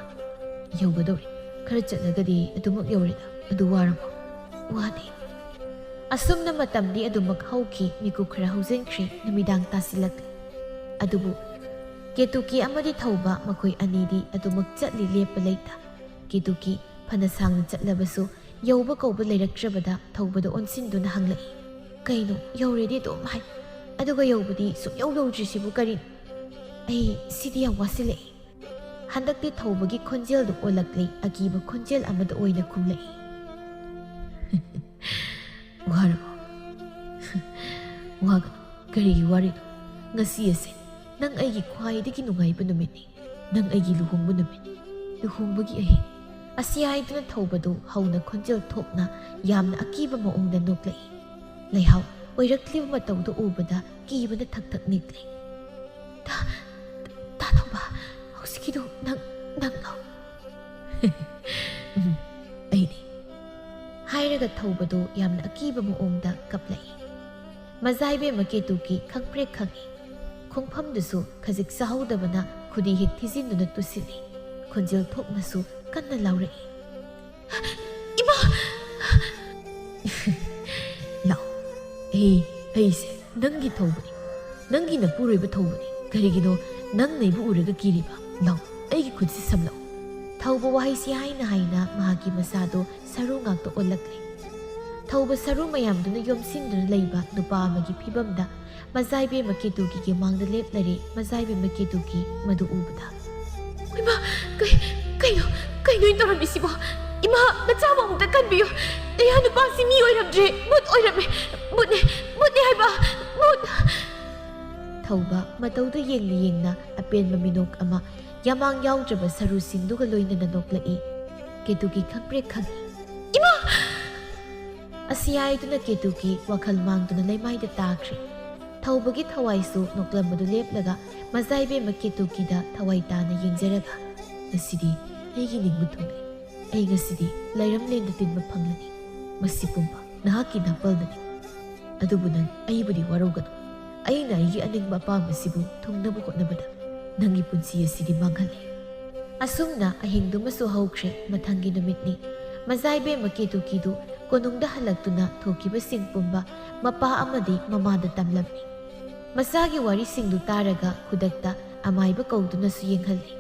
"ꯌꯧꯒꯗꯧꯔꯦ꯫ ꯈꯔ ꯆꯠꯂꯒꯗꯤ ꯑꯗꯨꯃꯛ ꯌꯧꯔꯦꯗ꯫ ꯑꯗꯨ ꯋꯥꯔꯕꯣ?" "ꯋꯥꯗꯦ"꯫ ꯑꯁꯨꯝꯅ ꯃꯇꯝꯗꯤ ꯑꯗꯨꯃꯛ ꯍꯧꯈꯤ, ꯃꯤꯀꯨꯞ ꯈꯔ ꯍꯧꯖꯤꯟꯈ꯭ꯔꯦ, ꯅꯨꯃꯤꯗꯥꯡ ꯇꯥꯁꯤꯜꯂꯛꯂꯦ꯫ ꯑꯗꯨꯕꯨ ꯀꯦꯇꯨꯀꯤ ꯑꯃꯗꯤ ꯊꯧꯕ ꯃꯈꯣꯏ ꯑꯅꯤꯗꯤ ꯑꯗꯨꯃꯛ ꯆꯠꯂꯤ ꯂꯦꯞꯄ ꯂꯩꯇ꯫ ꯀꯦꯇꯨꯀꯤ ꯐꯅ ꯁꯥꯡꯅ ꯆꯠꯂꯕꯁꯨ ꯌꯧꯕ ꯀꯧꯕ ꯂꯩꯔꯛꯇ꯭ꯔꯕꯗ ꯊꯧꯕꯗ ꯑꯣꯟꯁꯤꯟꯗꯨꯅ ꯍꯪꯂꯛꯏ, "ꯀꯩꯅꯣ, ꯌꯧꯔꯦꯗꯤ ꯑꯗꯨꯝ ꯍꯥꯏ, ꯑꯗꯨꯒ ꯌꯧꯕꯗꯤ ꯁꯨꯡꯌꯧ ꯌꯧꯗ꯭ꯔꯤꯁꯤꯕꯨ ꯀꯔꯤꯅꯣ? ꯑꯩ ꯁꯤꯗꯤ ꯌꯥꯝ ꯋꯥꯁꯤꯜꯂꯛꯏ"꯫ ꯍꯟꯗꯛꯇꯤ ꯊꯧꯕꯒꯤ ꯈꯣꯟꯖꯦꯜꯗꯨ ꯑꯣꯜꯂꯛꯂꯦ, ꯑꯀꯤꯕ ꯈꯣꯟꯖꯦꯜ ꯑꯃꯗ ꯑꯣꯏꯅ ꯈꯨꯝꯂꯛꯏ꯫ "ꯋꯥꯔꯕꯣ?" "ꯋꯥꯒꯅꯨ, ꯀꯔꯤꯒꯤ ꯋꯥꯔꯤꯅꯣ? ꯉꯁꯤ ꯑꯁꯦ ꯅꯪ ꯑꯩꯒꯤ ꯈ꯭ꯋꯥꯏꯗꯒꯤ ꯅꯨꯡꯉꯥꯏꯕ ꯅꯨꯃꯤꯠꯅꯤ꯫ ꯅꯪ ꯑꯩꯒꯤ ꯂꯨꯍꯣꯡꯕ ꯅꯨꯃꯤꯠ, ꯂꯨꯍꯣꯡꯕꯒꯤ ꯑꯍꯤꯡ"꯫ ꯑꯁꯤ ꯍꯥꯏꯗꯨꯅ ꯊꯧꯕꯗꯨ ꯍꯧꯅ ꯈꯣꯟꯖꯦꯜ ꯊꯣꯛꯅ ꯌꯥꯝꯅ ꯑꯀꯤꯕ ꯃꯑꯣꯡꯗ ꯅꯣꯛꯂꯛꯏ꯫ ꯂꯩꯍꯥꯎ ꯑꯣꯏꯔꯛꯂꯤꯕ ꯃꯇꯧꯗꯨ ꯎꯕꯗ ꯀꯤꯕꯅ ꯊꯛ ꯊꯛ ꯅꯤꯛꯂꯤ꯫ "ꯇꯥ, ꯇꯥ ꯊꯧꯕ, ꯍꯧꯖꯤꯛꯀꯤꯗꯨ ꯅꯪ, ꯅꯪꯂꯣ?" "ꯎꯝ, ꯑꯩꯅꯤ"꯫ ꯍꯥꯏꯔꯒ ꯊꯧꯕꯗꯨ ꯌꯥꯝꯅ ꯑꯀꯤꯕ ꯃꯑꯣꯡꯗ ꯀꯞꯂꯛꯏ꯫ ꯃꯖꯥꯏꯕꯦꯝꯃ ꯀꯦꯇꯨꯀꯤ ꯈꯪꯄ꯭ꯔꯦꯛ ꯈꯪꯏ꯫ ꯈꯣꯡꯐꯝꯗꯨꯁꯨ ꯈꯖꯤꯛ ꯆꯥꯍꯧꯗꯕꯅ ꯈꯨꯗꯤ ꯍꯦꯛ ꯊꯤꯖꯤꯟꯗꯨꯅ ꯇꯨꯁꯤꯜꯂꯤ꯫ ꯈꯣꯟꯖꯦꯜ ꯊꯣꯛꯅꯁꯨ ꯀꯟꯅ ꯂꯥꯎꯔꯛꯏ꯫ "ꯏꯃꯥ!" "ꯂꯥꯎ꯫ ꯑꯩ, ꯑꯩꯁꯦ ꯅꯪꯒꯤ ꯊꯧꯕꯅꯤ꯫ ꯅꯪꯒꯤ ꯅꯄꯨꯔꯣꯏꯕ ꯊꯧꯕꯅꯤ꯫ ꯀꯔꯤꯒꯤꯅꯣ ꯅꯪꯅ ꯑꯩꯕꯨ ꯎꯔꯒ ꯀꯤꯔꯤꯕ? ꯂꯥꯎ, ꯑꯩꯒꯤ ꯈꯨꯠꯁꯤ ꯁꯝꯂꯛꯎ"꯫ ꯊꯧꯕ ꯋꯥꯍꯩꯁꯤ ꯍꯥꯏꯅ ꯍꯥꯏꯅ ꯃꯍꯥꯛꯀꯤ ꯃꯁꯥꯗꯣ ꯁꯔꯨ ꯉꯥꯛꯇ ꯑꯣꯜꯂꯛꯂꯦ꯫ ꯊꯧꯕ ꯁꯔꯨ ꯃꯌꯥꯝꯗꯨꯅ ꯌꯣꯝꯁꯤꯟꯗꯨꯅ ꯂꯩꯕ ꯅꯨꯄꯥ ꯑꯃꯒꯤ ꯐꯤꯕꯝꯗ ꯃꯖꯥꯏꯕꯦꯝꯃ ꯀꯦꯇꯨꯀꯤꯒꯤ ꯃꯥꯡꯗ ꯂꯦꯞꯂꯔꯦ꯫ ꯃꯖꯥꯏꯕꯦꯝꯃ ꯀꯦꯇꯨꯀꯤ ꯃꯗꯨ ꯎꯕꯗ, "ꯏꯃꯥ, ꯀꯩ, ꯀꯩꯅꯣ? ꯀꯩꯅꯣ ꯑꯩꯅ ꯇꯧꯔꯝꯃꯤꯁꯤꯕꯣ? ꯏꯃꯥ, ꯅꯆꯥꯕꯨ ꯑꯃꯨꯛꯇ ꯀꯟꯕꯤꯌꯨ꯫ ꯑꯩꯍꯥ ꯅꯨꯄꯥꯁꯤ ꯃꯤ ꯑꯣꯏꯔꯝꯗ꯭ꯔꯦ, ꯚꯨꯠ ꯑꯣꯏꯔꯝꯃꯦ꯫ ꯚꯨꯠꯅꯦ, ꯚꯨꯠꯅꯦ ꯍꯥꯏꯕ, ꯚꯨꯠ! ꯊꯧꯕ ꯃꯇꯧꯗꯨ ꯌꯦꯡꯅ ꯌꯦꯡꯅ ꯑꯄꯦꯟꯕ ꯃꯤꯅꯣꯛ ꯑꯃ ꯌꯥꯃꯥꯡ ꯌꯥꯎꯗ꯭ꯔꯕ ꯁꯔꯨꯁꯤꯡꯗꯨꯒ ꯂꯣꯏꯅꯅ ꯅꯣꯛꯂꯛꯏ꯫ ꯀꯦꯇꯨꯀꯤ ꯈꯪꯄ꯭ꯔꯦꯛ ꯈꯪꯏ꯫ ꯏꯃꯥ! ꯑꯁꯤ ꯍꯥꯏꯗꯨꯅ ꯀꯦꯇꯨꯀꯤ ꯋꯥꯈꯜ ꯃꯥꯡꯗꯨꯅ ꯂꯩꯃꯥꯏꯗ ꯇꯥꯈ꯭ꯔꯦ꯫ ꯊꯧꯕꯒꯤ ꯊꯋꯥꯏꯁꯨ ꯅꯣꯛꯂꯝꯕꯗꯨ ꯂꯦꯞꯂꯒ ꯃꯖꯥꯏꯕꯦꯝꯃ ꯀꯦꯇꯨꯀꯤꯗ ꯊꯋꯥꯏ ꯇꯥꯅ ꯌꯦꯡꯖꯔꯒ, "ꯉꯁꯤꯗꯤ ꯑꯩꯒꯤ ꯅꯤꯡꯕ ꯊꯨꯡꯂꯦ꯫ ꯑꯩ ꯉꯁꯤꯗꯤ ꯂꯩꯔꯝꯂꯦꯟꯗ ꯇꯤꯟꯕ ꯐꯪꯂꯅꯤ꯫ ꯃꯁꯤ ꯄꯨꯝꯕ ꯅꯍꯥꯛꯀꯤ ꯅꯥꯄꯜꯅꯅꯤ꯫ ꯑꯗꯨꯕꯨ ꯅꯪ ꯑꯩꯕꯨꯗꯤ ꯋꯥꯔꯧꯒꯅꯨ꯫ ꯑꯩꯅ ꯑꯩꯒꯤ ꯑꯅꯤꯡꯕ ꯑꯄꯥꯝꯕꯁꯤꯕꯨ ꯊꯨꯡꯅꯕ ꯍꯣꯠꯅꯕꯗ ꯅꯪꯒꯤ ꯄꯨꯟꯁꯤ ꯑꯁꯤꯗꯤ ꯃꯥꯡꯍꯜꯂꯦ꯫" ꯑꯁꯨꯝꯅ ꯑꯍꯤꯡꯗꯨꯃꯁꯨ ꯍꯧꯈ꯭ꯔꯦ꯫ ꯃꯊꯪꯒꯤ ꯅꯨꯃꯤꯠꯅꯤ꯫ ꯃꯖꯥꯏꯕꯦꯝꯃ ꯀꯦꯇꯨꯀꯤꯗꯨ ꯀꯣꯅꯨꯡꯗ ꯍꯜꯂꯛꯇꯨꯅ ꯊꯣꯛꯈꯤꯕꯁꯤꯡ ꯄꯨꯝꯕ ꯃꯄꯥ ꯑꯃꯗꯤ ꯃꯃꯥꯗ ꯇꯝꯂꯝꯃꯤ꯫ ꯃꯆꯥꯒꯤ ꯋꯥꯔꯤꯁꯤꯡꯗꯨ ꯇꯥꯔꯒ ꯈꯨꯗꯛꯇ ꯑꯃꯥꯏꯕ ꯀꯧꯗꯨꯅꯁꯨ ꯌꯦꯡꯍꯜꯂꯤ꯫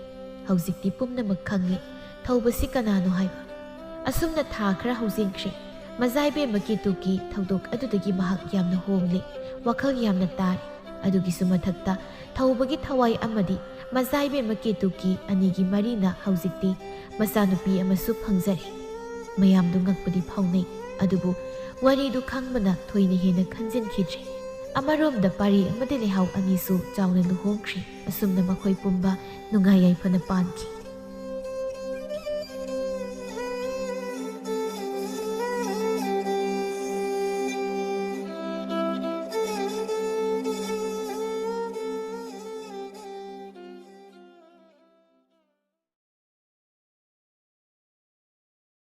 ꯍꯧꯖꯤꯛꯇꯤ ꯄꯨꯝꯅꯃꯛ ꯈꯪꯂꯦ꯫ ꯊꯧꯕꯁꯤ ꯀꯅꯥꯅꯣ ꯍꯥꯏꯕ꯫ ꯑꯁꯨꯝꯅ ꯊꯥ ꯈꯔ ꯍꯧꯖꯤꯟꯈ꯭ꯔꯦ꯫ ꯃꯖꯥꯏꯕꯦꯝꯃ ꯀꯦꯇꯨꯀꯤ ꯊꯧꯗꯣꯛ ꯑꯗꯨꯗꯒꯤ ꯃꯍꯥꯛ ꯌꯥꯝꯅ ꯍꯣꯡꯂꯦ꯫ ꯋꯥꯈꯜ ꯌꯥꯝꯅ ꯇꯥꯔꯦ꯫ ꯑꯗꯨꯒꯤꯁꯨ ꯃꯊꯛꯇ ꯊꯧꯕꯒꯤ ꯊꯋꯥꯏ ꯑꯃꯗꯤ ꯃꯖꯥꯏꯕꯦꯝꯃ ꯀꯦꯇꯨꯀꯤ ꯑꯅꯤꯒꯤ ꯃꯔꯤꯅ ꯍꯧꯖꯤꯛꯇꯤ ꯃꯆꯥꯅꯨꯄꯤ ꯑꯃꯁꯨ ꯐꯪꯖꯔꯦ꯫ ꯃꯌꯥꯝꯗꯨ ꯉꯛꯄꯗꯤ ꯐꯥꯎꯅꯩ꯫ ꯑꯗꯨꯕꯨ ꯋꯥꯔꯤꯗꯨ ꯈꯪꯕꯅ ꯊꯣꯏꯅ ꯍꯦꯟꯅ ꯈꯟꯖꯤꯟꯈꯤꯗ꯭ꯔꯦ꯫ ꯑꯃꯔꯣꯝꯗ ꯄꯥꯔꯤ ꯑꯃꯗꯤ ꯂꯩꯍꯥꯎ ꯑꯅꯤꯁꯨ ꯆꯥꯎꯅ ꯂꯨꯍꯣꯡꯈ꯭ꯔꯦ꯫ ꯑꯁꯨꯝꯅ ꯃꯈꯣꯏ ꯄꯨꯝꯕ ꯅꯨꯡꯉꯥꯏ ꯌꯥꯏꯐꯅ ꯄꯥꯟꯈꯤ꯫